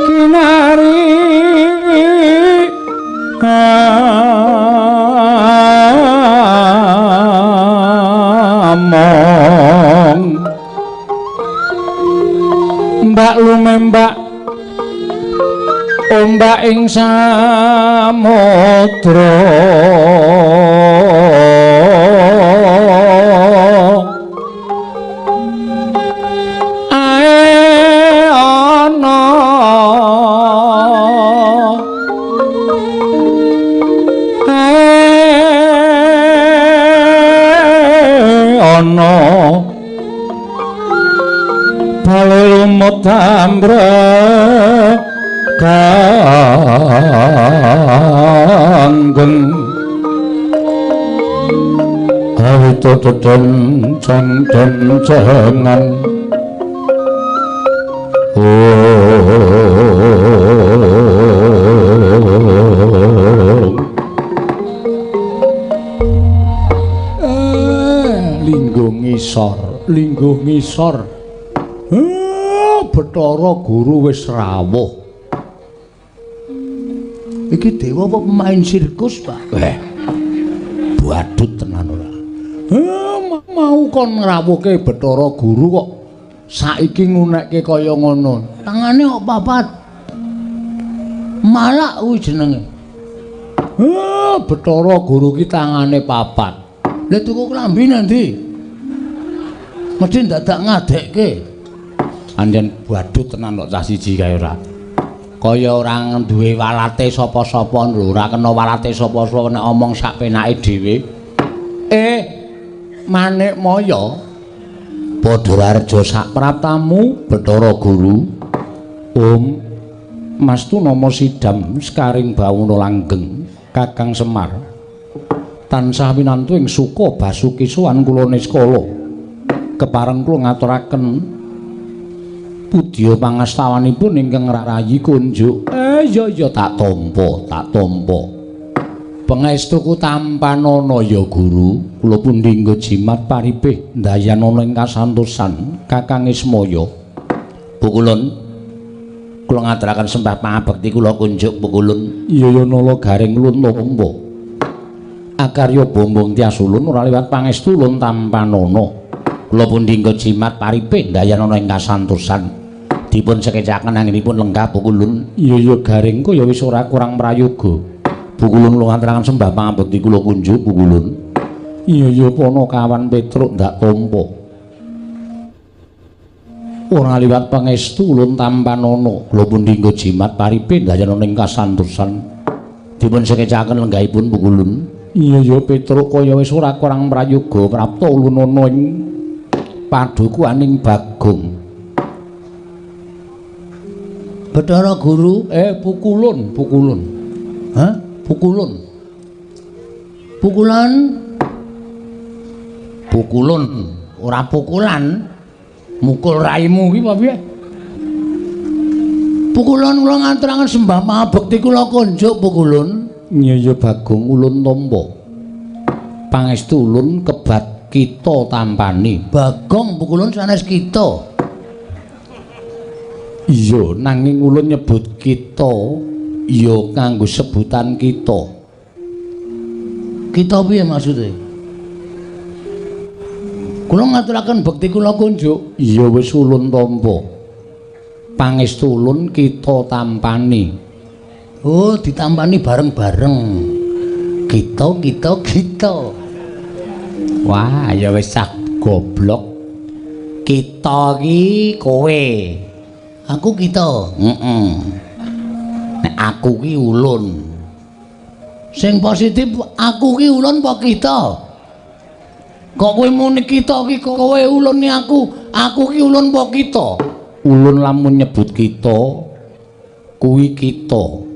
kinari among mbak lumembak ombak ing samudra ae ana ae ana bale lumut ambrek kanggeng awit deden ceng den cengan lingguh ngisor, lingguh ngisor. Bathara Guru wis rawuh. Iki dewa apa pemain sirkus, Pak? Badut tenan ora. Mau kon ngrawuhke Bathara Guru kok saiki ngunekke kaya ngono. Tangane kok papat. Malak kuwi jenenge. Bathara Guru ki tangane papat. Lah tuku klambi nanti. Mesti dadak ngadekke. Anjen badut tenan kok cah siji kae ora. Kaya ora duwe walate sapa-sapa lho, ora kena walate sapa-sapa nek omong sak penake dhewe. Manik Maya padha rareja sak praptamu Bathara Guru. Om Mastu nama Sidam sekaring bawana langgeng Kakang Semar. Tansah winantu ing suka basuki sowan kula niskala. Kepareng kula ngaturaken pudya pangastawanipun ingkang rarayi kunjuk. Ya ya tak tampa, tak tampa. Pangestuku tampanana ya Guru. Kula pundi nggo jimat paripih ndayanana ing kasantosan Kakang Ismaya. Pukulun kula ngaturaken sembah pangabekti kula kunjuk pukulun. Iya ya nala garing ulun tampa. Akarya bombong tias ulun ora liwat pangestu ulun tampanana. Kula pundi nggo jimat paripih ndayanana ing kasantosan. Dipun sekecaken anggenipun lenggah pukulun. Iya ya garing kaya wis ora kurang prayoga. Pukulun kula ngaturaken sembah pangabekti kula kunjuk pukulun. Iya ya Panakawan Petruk ndak tampa. Ora liwat pangestu ulun tampanana. Kula pundi nggo jimat paripih ndayanana ing kasantosan. Dipun sekecaken lenggahipun pukulun. Iya ya Petruk kaya wis ora kurang prayoga prapta ulun ana ing padukuhaning Bagong. Bathara Guru, pukulun, pukulun. Hah? Pukulun. Pukulan. Pukulun, ora pukulan. Mukul raimu ki apa piye? Pukulun kula ngaturaken sembah pangabekti kula kunjuk pukulun. Iya ya Bagong ulun tampa. Pangestu ulun kebat kita tampani. Bagong pukulun sanes kita. Iya, nanging ulun nyebut kita ya nganggo sebutan kita. Kita piye maksude? Kula ngaturaken bekti kula kunjuk. Iya wis ulun tampa. Pangestu ulun kita tampani. Oh, ditampani bareng-bareng. Kita kita kita. Wah, ya wis cah goblok. Kita ki kowe. Aku kita. Heeh. Nek aku ki ulun. Sing positif aku ki ulun apa kita? Kok kowe muni kita ki kowe ulun ni aku, aku ki ulun apa kita? Ulun lamun nyebut kita kuwi kita.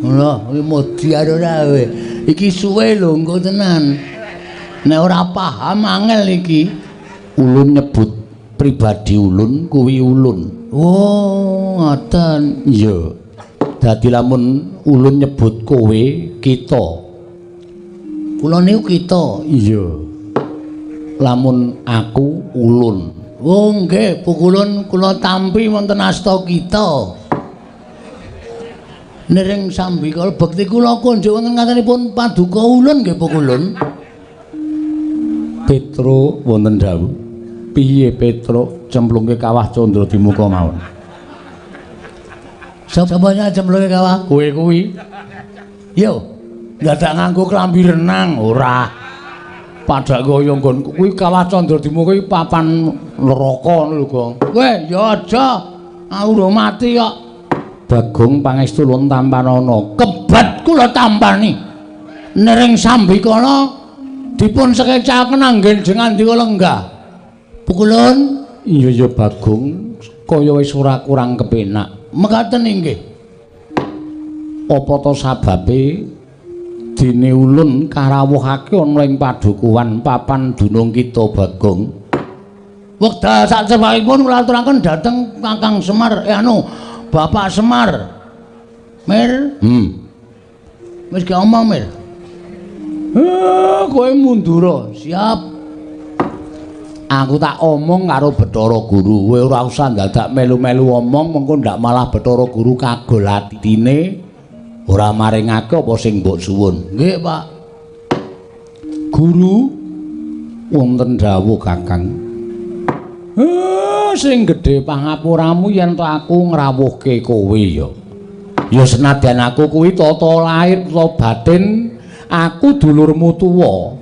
Lha, kuwi modiar ora kowe. Iki suwe lho engko tenan. Nek ora paham angel iki. Ulun nyebut pribadi ulun kuwi ulun. Oh, ngoten. Iya. Dadi lamun ulun nyebut kowe kita. Kula niku kita. Iya. Lamun aku ulun. Oh nggih, pukulun kula tampi wonten asta kita. Nering sambikala bekti kula konjuk wonten ngatenipun paduka ulun nggih pukulun. Petro wonten dawuh. Piye Petro cemplungke kawah Candra Dimuka mawon? Sapanya cemplungke kawah? Kowe kuwi. Yo, dadak nganggo klambi renang ora. Padha kaya nggonku kuwi kawah Candra Dimuka kuwi papan neraka ngono lho, Gong. Kowe ya aja, aku urung mati kok. Bagong pangestu ulun tampanana. Kebat kula tampani. Nering sambikala dipun sekecaken anggen jengandika lenggah. Pukulun? Iya ya Bagong, kaya wis ora kurang kepenak. Mekaten inggih. Apa to sababe dene ulun karawuhake ana ing padukuhan papan dunung kita Bagong? Wekdal sacepakipun kula aturaken dhateng Kakang Semar, Bapak Semar. Mir? Wis gak omong, Mir. Kowe mundura. Siap. Aku tak omong karo Bathara Guru. Kowe ora usah dadak melu-melu omong, mengko ndak malah Bathara Guru kagol atine ora maringake apa sing mbok suwun. Nggih, Pak. Guru wonten dawuh Kakang. Sing gedhe pangapuramu yen to aku ngrawuhke kowe ya. Ya senadyan aku kuwi tata lahir tata batin aku dulurmu tuwa.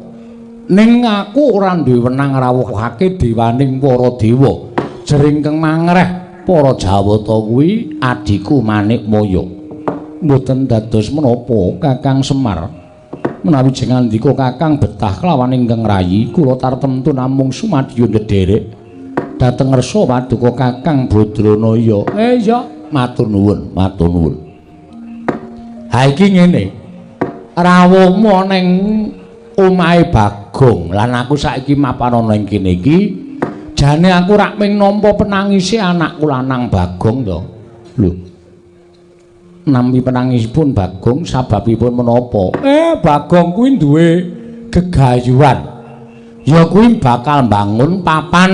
Ning aku ora duwe wenang ngrawuhake dewaning para dewa. Jering kang mangreh para Jawata kuwi adhiku Manikmaya. Mboten dados menapa Kakang Semar. Menawi jengandika Kakang betah kelawan ingkang rayi, kula tartemtu namung sumadyo ndederek dhateng ngersa paduka Kakang Badranaya. Iya, matur nuwun, matur nuwun. Ha iki ngene. Rawuhmu ning omahe Bagong lan aku saiki mapan ana ing kene iki, jane aku rak ming nampa penangise anakku lanang Bagong to. Lho. Nampi penangisipun Bagong sababipun menapa? Bagong kuwi duwe gegayuhan. Ya kuwi bakal mbangun papan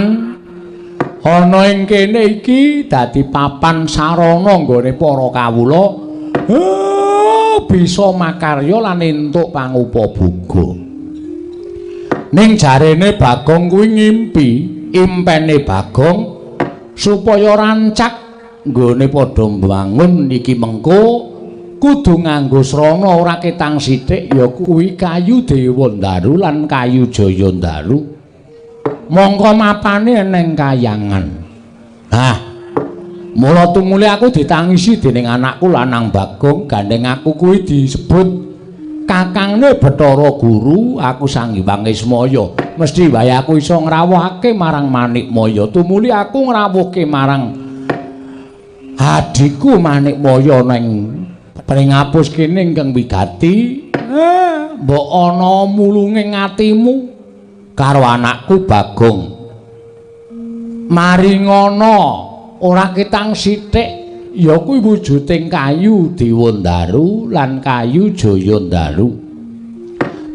ana ing kene iki dadi papan sarana nggone para kawula bisa makarya lan entuk pangupaboga. Ning jarene Bagong kuwi ngimpi, impene Bagong supaya rancak nggone padha mbangun iki mengko kudu nganggo srana ora ketang sithik ya kuwi kayu Dewandaru lan kayu Jayandaru. Mongko mapane neng kayangan. Nah, mula tumuli aku ditangisi dening anakku lanang Bagong, gandeng aku kuwi disebut kakangne Bathara Guru, aku Sang Hyang Ismaya. Mesti wae aku iso ngrawuhake marang Manikmaya. Tumuli aku ngrawuhke marang adhiku Manikmaya neng pringapus kene ingkang wigati. Mbok ana mulunge atimu karo anakku Bagong. Mari ngono ora ketang sithik ya kuwi wujuding kayu Dewandaru lan kayu Jayandaru.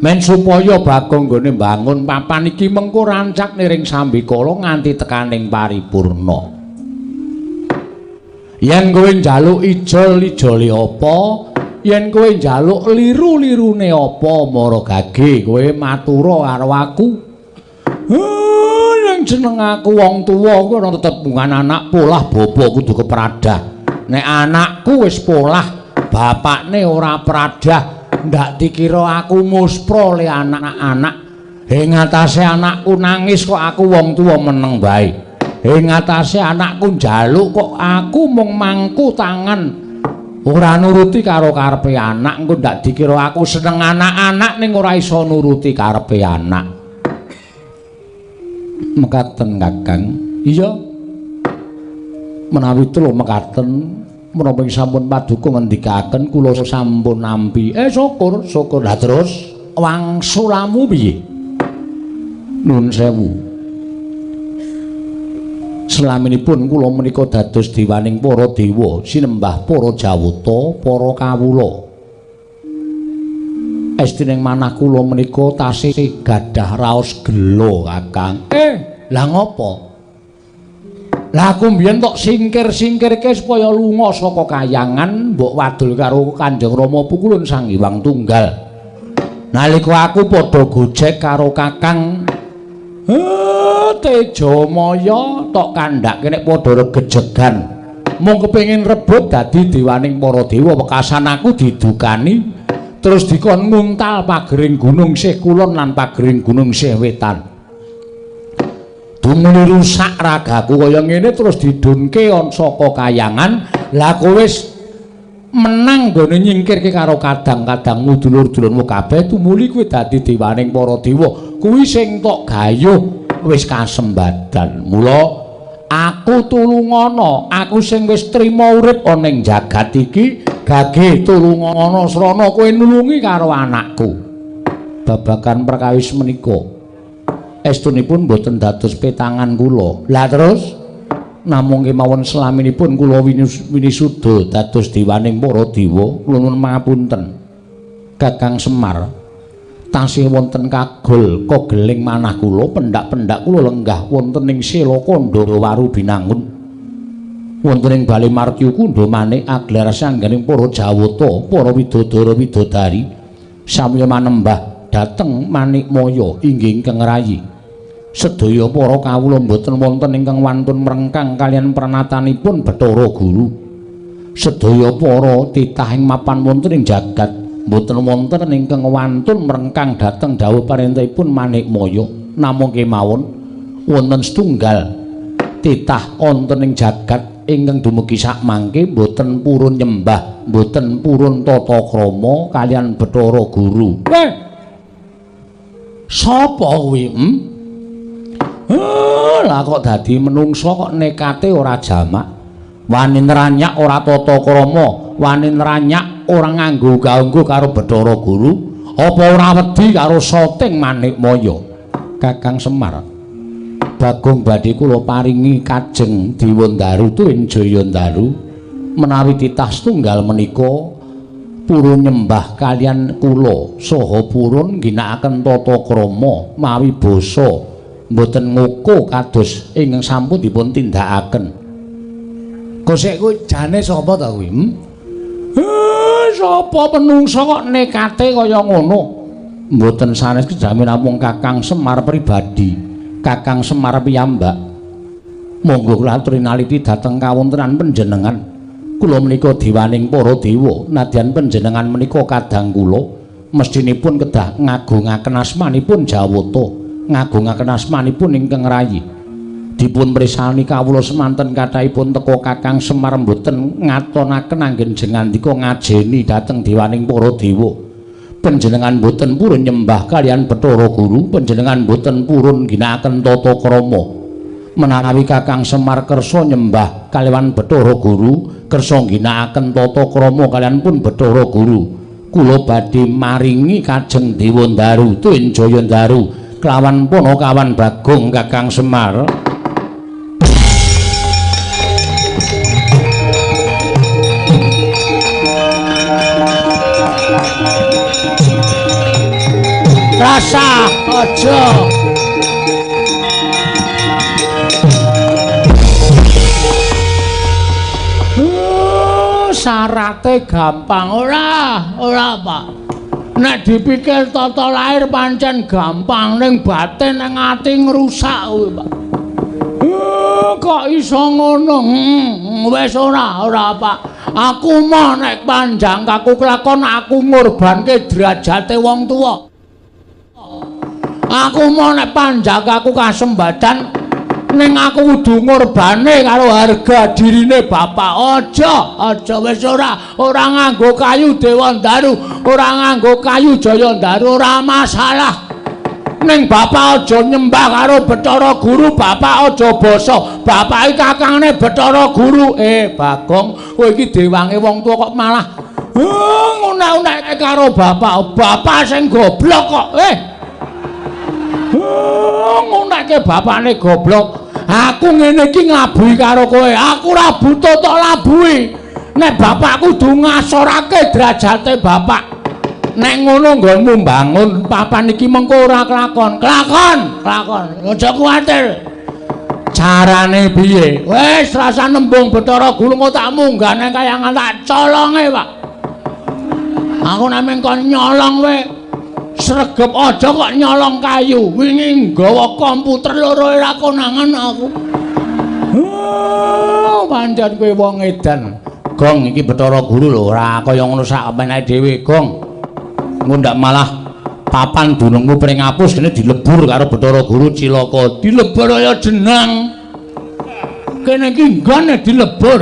Men supaya Bagong nggone mbangun papan iki mengko rancak niring sambikala nganti tekaning paripurna. Yen kowe njaluk ijol-ijole apa, yen kowe njaluk liru-lirune apa, mara gage kowe matura karo aku. Ning jeneng aku wong tuwa kuwi ana tetepungan anak polah bapa kudu kepradah. Nek anakku wis polah, bapakne ora pradah, ndak dikira aku muspra le anak-anak. Ing atase anakku nangis kok aku wong tuwa meneng bae. Ing atase anakku njaluk kok aku mung mangku tangan ora nuruti karo karepe anak. Engko ndak dikira aku seneng anak-anak ning ora iso nuruti karepe anak. Mekaten Kakang. Iya. Menawi telu mekaten menapa sampun paduka ngendikaken kula sampun nampi. Syukur, syukur. Lah terus wangsulamu piye? Nuwun sewu. Selaminipun kula menika dados dewaning para dewa, sinembah para jawata, para kawula. Estining manah kula menika tasih gadah raos gela, Kakang. Lah ngopo? Lah aku mbiyen tok singkir-singkirke supaya lunga saka kayangan mbok wadul karo Kanjeng Rama Pukulun Sang Hyang Tunggal. Nalika aku padha gojek karo Kakang Tejamaya tok kandhake nek padha regejegan. Mung kepengin rebut dadi dewaning para dewa, wekasan aku didukani terus dikon nguntal pagering gunung sih kulon lan pagering gunung sih wetan. Dumuni rusak ragaku kaya ngene terus didunke on saka kayangan. Lah kowe wis menang nggone nyingkirke karo kadang-kadangmu dulur-dulurmu kabeh tumuli kowe dadi dewaning para dewa. Kuwi sing tok gayuh wis kasembadan. Mula aku tulungana, aku sing wis trima urip ana ing jagat iki gage tulungana srana kowe nulungi karo anakku. Babagan perkawis menika estunipun mboten dados petangan kula. Lah terus namung kemawon selaminipun kula winisuda dados dewaning para dewa. Kula nuwun pangapunten Kakang Semar, tasih wonten kagol kogeling manah kula, pendak-pendak kula lenggah wonten ing Sela Kandha Binangun, wonten ing Bale Martya Kundha manik aglar sangganing para jawata, para widodara widodari samya manembah dhateng Manikmaya inggih ingkang rayi. Sedaya para kawula mboten wonten ingkang wantun mrengkang kaliyan pranatanipun Bathara Guru. Sedaya para titah ing mapan wonten ing jagat mboten wonten ingkang wantun mrengkang dhateng dawuh parentahipun Manikmaya. Namung kemawon wonten setunggal titah wonten ing jagat ingkang dumugi sakmangke mboten purun nyembah, mboten purun tata krama kaliyan Bathara Guru. Sapa kuwi? Lah kok dadi menungsa kok nekate ora jamak, wani nranyak ora tata krama, wani nranyak ora nganggo gaunggo karo Bathara Guru, apa ora wedi karo soting Manikmaya? Kakang Semar, Bagong badhe kula paringi kajeng Dewandaru tuwin Jayandaru menawi titah setunggal menika purun nyembah kaliyan kula saha purun ngginakaken tata krama mawi basa mboten ngoko kados ingkang sampun dipun tindakaken. Kosek kuwi jane sapa ta kuwi? Sapa menungsa kok nekate kaya ngono? Mboten sanes kejamen namung Kakang Semar pribadi, Kakang Semar piyambak. Monggo kula aturi naliti dhateng kawontenan panjenengan. Kula menika dewaning para dewa, nadyan panjenengan menika kadang kula mestinipun kedah ngagungaken asmanipun Jawata, ngagungaken asmanipun ingkang rayi. Dipun mrisani kawula semanten kathahipun teka Kakang Semar mboten ngatonaken anggen jengandika ngajeni dhateng dewaning para dewa. Panjenengan mboten purun nyembah kaliyan Bathara Guru, panjenengan mboten purun ngginakaken tata krama. Menawi Kakang Semar kersa nyembah kaliyan Bathara Guru, kersa ngginakaken tata krama kaliyan pun Bathara Guru, kula badhe maringi kajeng Dewandaru tuwin Jayandaru kelawan Panakawan Bagong Kakang Semar. Rasah aja. Syarate gampang ora, ora Pak. Nek dipikir tata lahir pancen gampang, ning batin nang ati ngrusak kuwi, Pak. Kok iso ngono? Wis ora, ora Pak. Aku moh nek panjang kaku kelakon aku ngorbanke derajate wong tuwa. Aku moh nek panjang aku kasembadan ning aku kudu ngorbane karo harga dirine bapak. Aja, aja wis ora, ora nganggo kayu Dewandaru, ora nganggo kayu Jayandaru, ora masalah. Ning bapak aja nyembah karo Bathara Guru, bapak aja basa. Bapak iki kakangne Bathara Guru. Bagong, kowe iki dewange wong tuwa kok malah ngunek-unekke karo bapak. Bapak sing goblok kok. Ngunekke bapakne goblok. Aku ngene iki nglabuhi karo kowe. Aku ora butuh tok labuhi. Nek bapak kudu ngasorake derajate bapak. Nek ngono nggonmu mbangun papan iki mengko ora kelakon. Kelakon, kelakon. Aja kuwatir. Carane piye? Wis rasa nembung Bathara Guru engko tak munggah nang kayangan tak colonge, Pak. Aku nek mung kon nyolong wae. Sregep aja kok nyolong kayu. Wingi nggawa komputer loro ora konangan aku. Oh, pancen kowe wong edan. Gong iki Bathara Guru lho ora kaya ngono sak meneh dhewe, Gong. Engko ndak malah papan dunungmu pring apus kene dilebur karo Bathara Guru cilaka. Dilebur kaya jenang. Kene iki nggone dilebur.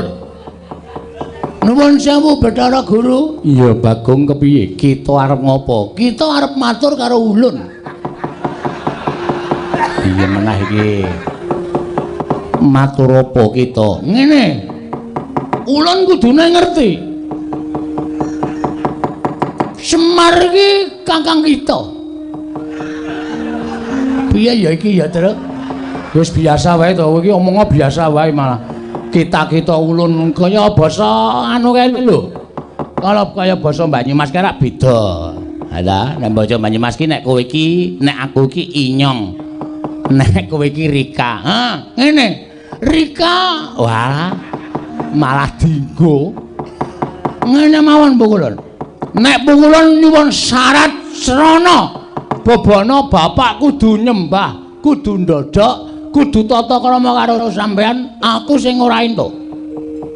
Nuwun sewu Bathara Guru. Iya, Bagong kepiye? Kita arep ngopo? Kita arep matur karo ulun. Iya menah iki. Matur apa kita? Ngene. Ulun kudune ngerti. Semar iki kakang kita. Piye ya iki ya, Truk? Wis biasa wae to, iki omongnya biasa wae malah. Kita-kita ulun kaya basa anu kae lho. Kalau kaya basa Banyumas kae rak beda. Ha ta, nek basa Banyumas ki nek kowe iki, nek aku iki inyong. Nek kowe iki Rika. Ha, ngene. Rika, wah. Malah dinggo. Ngene mawon pukulun. Nek pukulun nyuwun syarat srana bebana bapak kudu nyembah, kudu ndodhok, kudu tata krama karo sampean, aku sing ora entuk.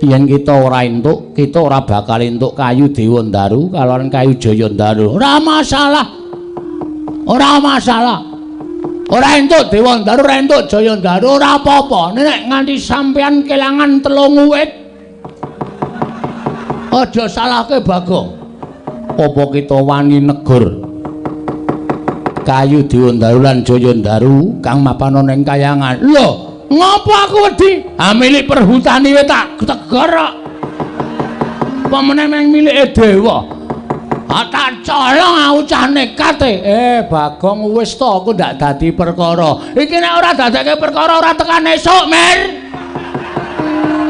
Yen kita ora entuk, kita ora bakal entuk kayu Dewandaru kalawan kayu Jayandaru. Ora masalah. Ora masalah. Ora entuk Dewandaru, ora entuk Jayandaru, ora apa-apa. Nek nganti sampean kelangan 3 wit, aja salahke Bagong. Apa kita wani negur kayu Dewandaru lan Jayandaru kang mapan ana ing kayangan? Lho, ngopo aku wedi? Ha milik perhutani wae tak tegur kok. Apa meneh meng milike dewa? Ha tak colong aku cah nekat e. Bagong wis to aku ndak dadi perkara. Iki nek ora dadekke perkara ora tekan esuk, Mir.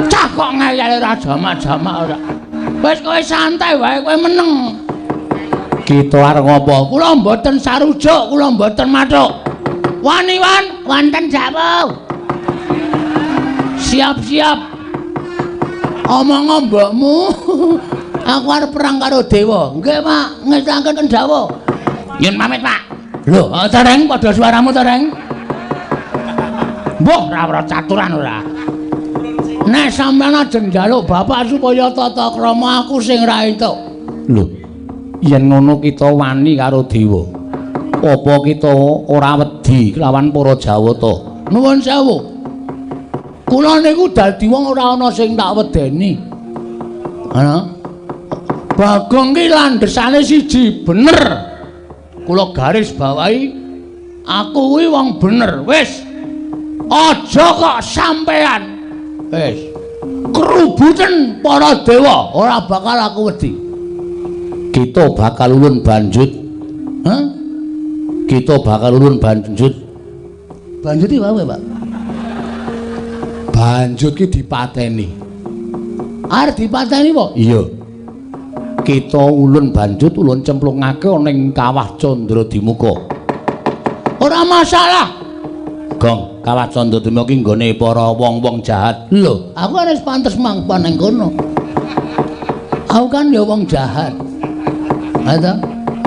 Cah kok ngeyel ora jamak-jamak ora. Wis kowe santai wae, kowe meneng. Kita arep ngopo? Kula mboten sarujuk, kula mboten mathuk. Wani wan, wonten jawab. Siap-siap. Omong mbokmu. Aku arep perang karo dewa. Nggih, Pak, ngesaken dawuh. Nyun pamit, Pak. Lho, Reng, padha suaramu to, Reng? Mbah, ora caturan ora. Nek sampeyan ajeng njaluk bapak supaya tata krama aku sing ra entuk. Lho, yen ngono kita wani karo dewa. Apa kita ora wedi kelawan para Jawata? Nuwun sewu. Kula niku dadi wong ora ana sing tak wedeni. Ana? Bagong ki landhesane siji, bener. Kula garis bawahi aku kuwi wong bener. Wis. Aja kok sampean. Wis. Kerubuten para dewa ora bakal aku wedi. Kita bakal ulun banjut. Hah? Kita bakal ulun banjut. Banjut iki wae, Pak. Banjut ki dipateni. Arep dipateni apa? Iya. Kita ulun banjut ulun cemplungake ana ing kawah Candradimuka. Ora masalah. Gong, kawah Candradimuka ki nggone para wong-wong jahat. Lho, aku wis pantes mangpan ning kono. Aku kan ya wong jahat. Ha ta?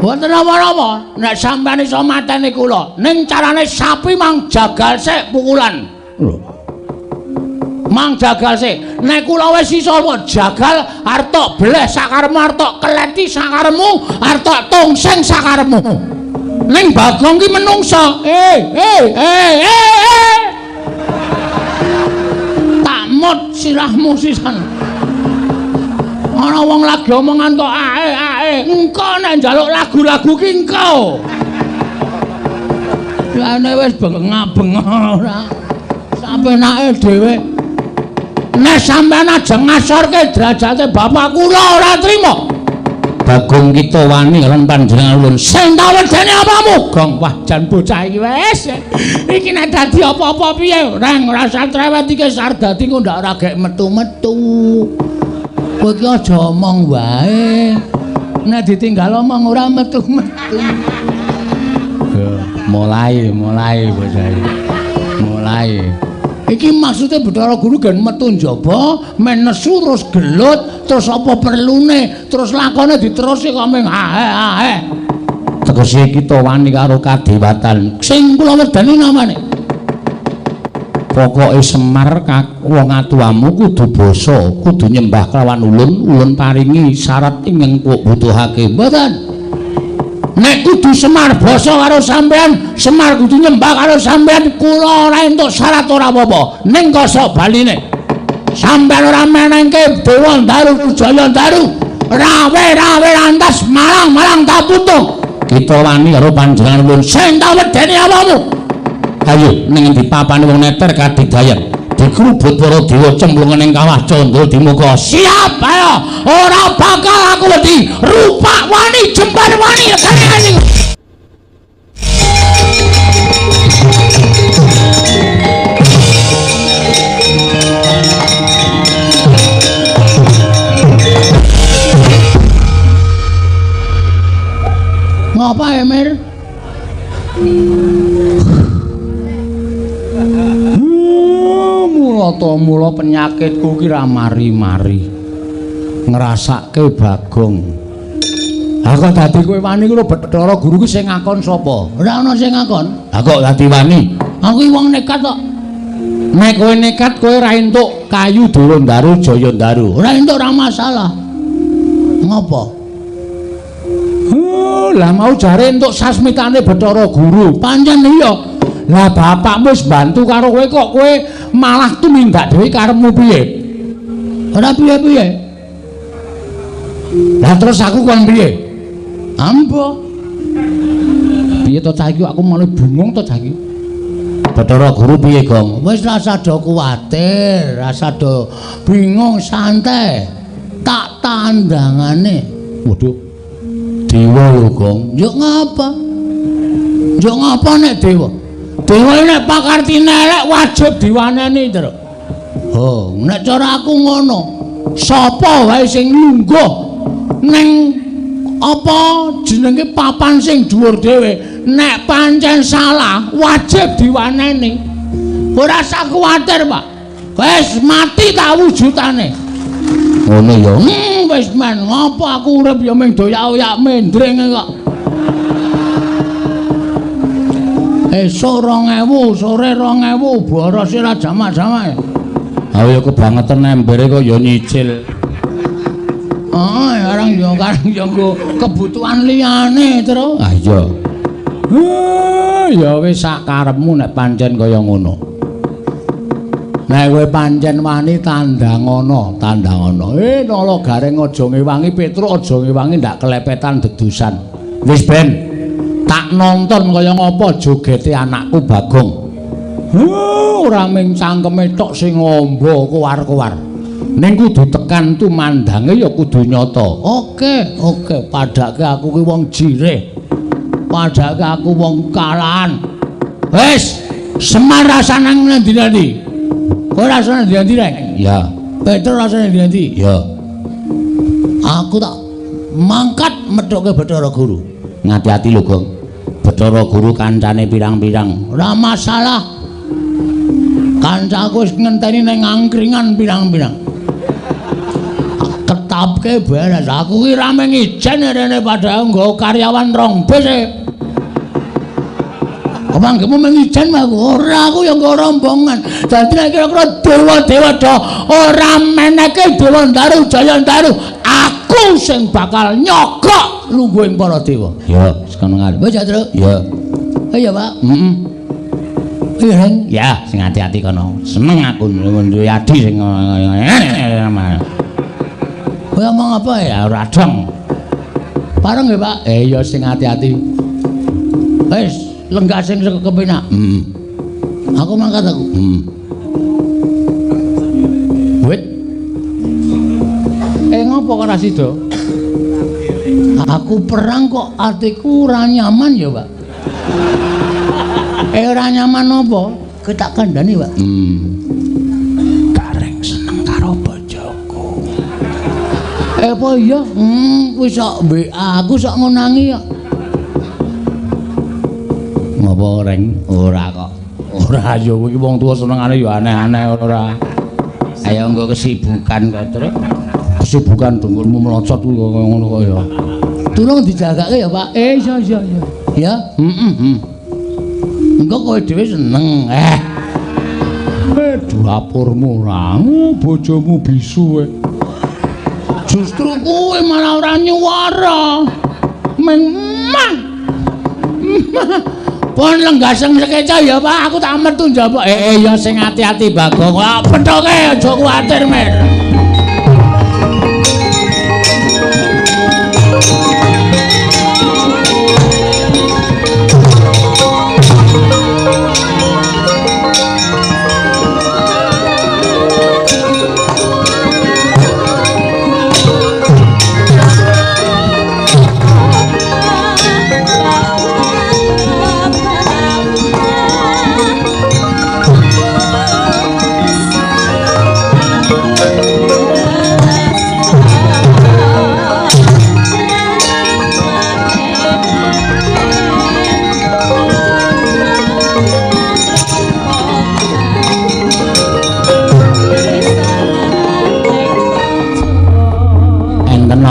Mboten napa-napa, nek sampeyan iso mateni kula, ning carane sapi mang jagal sik pukulan. Lho. Mang jagal sik. Nek kula wis iso jagal arep tok bleh sakaremu, arep tok keleti sakaremu, arep tok tungsing sakaremu. Ning Bagong ki menungsa. Tak mut sirahmu sisan. Ana wong lagi omongan kok ae ae. Engko nek njaluk lagu-lagu ki engko. Lane wis bengak-bengok ora. Sampenake dhewe. Nek sampean aja ngasorke derajate bapak kula ora trima. Bagong kita wani lan panjenengan ulun. Sing tak wedeni apamu? Gong, wah jan bocah iki wis. Iki nek dadi apa-apa piye? Reng ora usah trewet iki sardadi engko ndak ora gek metu-metu. Kowe iki aja omong wae. Nek ditinggal omong ora metu-metu. Mulai bocah iki. Mulai. Iki maksude Bathara Guru gen metu njaba, men nesu terus gelut, terus apa perlune, terus lakone diterusi kok ming ae-ae. Tegese kita wani karo kadewatan. Sing kula wedani namane. Pokoke Semar wong atuwamu kudu basa, kudu nyembah kelawan ulun, ulun paringi syarat ingkang kok butuhake. Mboten. Nek kudu Semar basa karo sampean, Semar kudu nyembah karo sampean, kula ora entuk syarat ora apa-apa. Ning kosok baline. Sampean ora menengke Dewa Ndaru Jaya Ndaru, rawe-rawe lantas malang-malang taputung. Kita wani karo panjenengan ulun sing tak wedeni awakmu. Ayo ning endi papane wong neter kadidayan. Dikrubut para dewa cemplung ning kawah candra dimuka. Siap ayo, ora bakal aku wedi. Rupak wani jembar wani legane. Ngapa Emir? Mula penyakitku ki ra mari-mari. Ngrasake Bagong. Ha kok dadi kowe wani kuwi Bathara Guru ki sing ngakon sapa? Ora ana sing ngakon. Ha kok dadi wani? Aku ki wong nekat kok. Nek kowe nekat kowe ora entuk kayu Dewa Ndaru Jaya Ndaru. Ora entuk ora masalah. Ngopo? Lah mau jare entuk sasmitane Bathara Guru. Pancen iya. Lah bapakmu wis bantu karo kowe kok kowe malah tumindak dhewe karepmu piye? Ora piye-piye. Lah terus aku kon piye? Ambo. Piye to cah iki aku malah bingung to cah iki. Bathara Guru piye, Gong? Wis rasa do kuwatir, rasa do bingung santai. Tak tandangane. Waduh. Dewa lho, Gong. Yo ngapa? Yo ngapa nek dewa? Dewa nek pakartine elek wajib diwaneni, Truk. Oh, nek cara aku ngono. Sapa wae sing lungguh ning apa jenenge papan sing dhuwur dhewe, nek pancen salah wajib diwaneni. Ora usah kuwatir, Pak. Wis mati tak wujudane. Ngono ya. Wis men, ngopo aku urip ya ming doyak-oyak mendring kok. Esuk 2000, sore 2000, boros ora jamak-jamak. Ha ya kebangetan embere kok ya nyicil. Oh, arang ya karang ya nggo kebutuhan liyane, Tru. Ah iya. Ya wis sak karepmu nek pancen kaya ngono. Nek kowe pancen wani tandangana, tandangana. Nala Gareng aja ngewangi Petruk, aja ngewangi ndak kelepetan dedusan. Wis ben tak nonton kaya ngapa jogete anakku Bagong. Ora ming cangkeme tok sing ngombo kowar-kowar. Ning kudu tekan tumandange ya kudu nyata. Oke, oke, padake aku ki wong jirih. Padake aku wong kalahan. Wis, Semar rasane nang ndi-ndi. Kowe rasane ndi-ndi, Reng? Ya. Petruk rasane ndi-ndi? Ya. Aku tak mangkat methuke Bathara Guru. Ngati-ati lho, Gong. Bathara Guru kancane pirang-pirang. Ora masalah. Kancaku wis ngenteni ning angkringan pirang-pirang. Ketapke beres. Aku ki ra mung ijen rene padahal nggo karyawan rong bis e. Kemanggemu mung ijen aku. Ora, aku ya nggo rombongan. Dadi nek kira-kira dewa-dewa do ora meneke Dewa Ndaru Jaya Ndaru, aku sing bakal nyogok lungguhing para dewa. Ya, sekono ngarep. Wis ya, Truk. Ya. Iya, Pak. Heeh. Iya, Reng. Ya, sing ati-ati kono. Seneng aku duwe adi sing kowe omong apa ya? Ora dong. Pareng nggih, Pak? Ya sing ati-ati. Wis, lenggah sing kepenak. Heeh. Aku mangkat aku. Heeh. Wit. Ngopo kok ora sida? Aku perang kok atiku ora nyaman ya, Pak. Ora nyaman apa? Kowe tak kandhani, Pak. Gareng seneng karo bojoku. Apa iya? Kuwi sok WA aku sok ngonangi kok. Ngopo, Reng? Ora kok. Ora ya iki wong tuwa senengane ya aneh-aneh ora. Ayo nggo kesibukan kok, Truk. Kesibukan dengkulmu melocot kuwi kaya ngono kok ya. Tulung dijagake ya, Pak. Iya iya iya. Ya, heeh. Engko kowe dhewe seneng. Dapurmu ora, bojomu bisu kowe. Justru kowe malah ora nyuwara. Memang. Pun lenggaseng sekeca ya, Pak. Aku tak metu njaba. Ya sing ati-ati Bagong. Wah, pethoke aja kuwatir, Mir.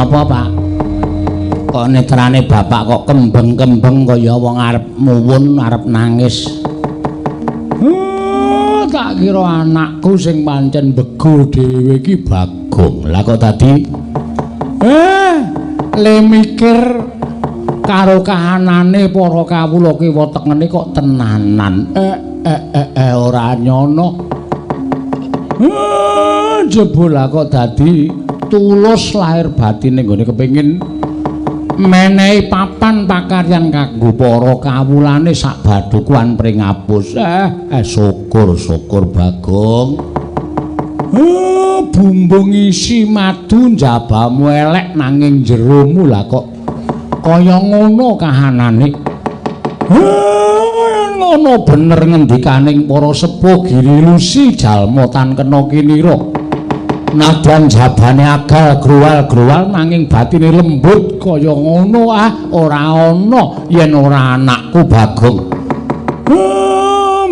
Apa, Pak? Kok netrane bapak kok kembeng-kembeng kaya wong arep muwun, arep nangis. Tak kira anakku sing pancen bego dhewe iki Bagong. Lah kok dadi le mikir karo kahanane para kawula kiwa tengene kok tenanan. Ora nyono. Jebul lah kok dadi tulus lahir batine nggone kepengin menehi papan pakaryan kanggo para kawulane sak badukuan pringapus. Syukur-syukur Bagong. Bumbung isi madu njabamu elek nanging jeromu lah kok kaya ngono kahanane. Ngono bener ngendikaning para sepuh girilusi jalma tan kena kinira. Nadyan jabane agal gruwal-gruwal nanging batine lembut kaya ngono ora ana yen ora anakku Bagong.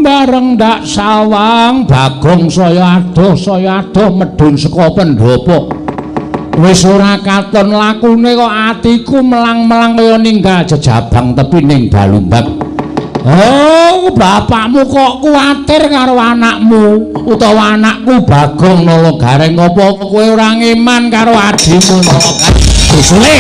Bareng ndak sawang Bagong saya adoh medhun saka pendhapa. Wis ora katon lakune kok atiku melang-melang kaya ninggal jejabang tepi ning balumbang. Oh, bapakmu kok kuwatir karo anakmu utawa anakku Bagong Nala Gareng, apa kowe ora ngeman karo adhimu Nala Gareng? Susule.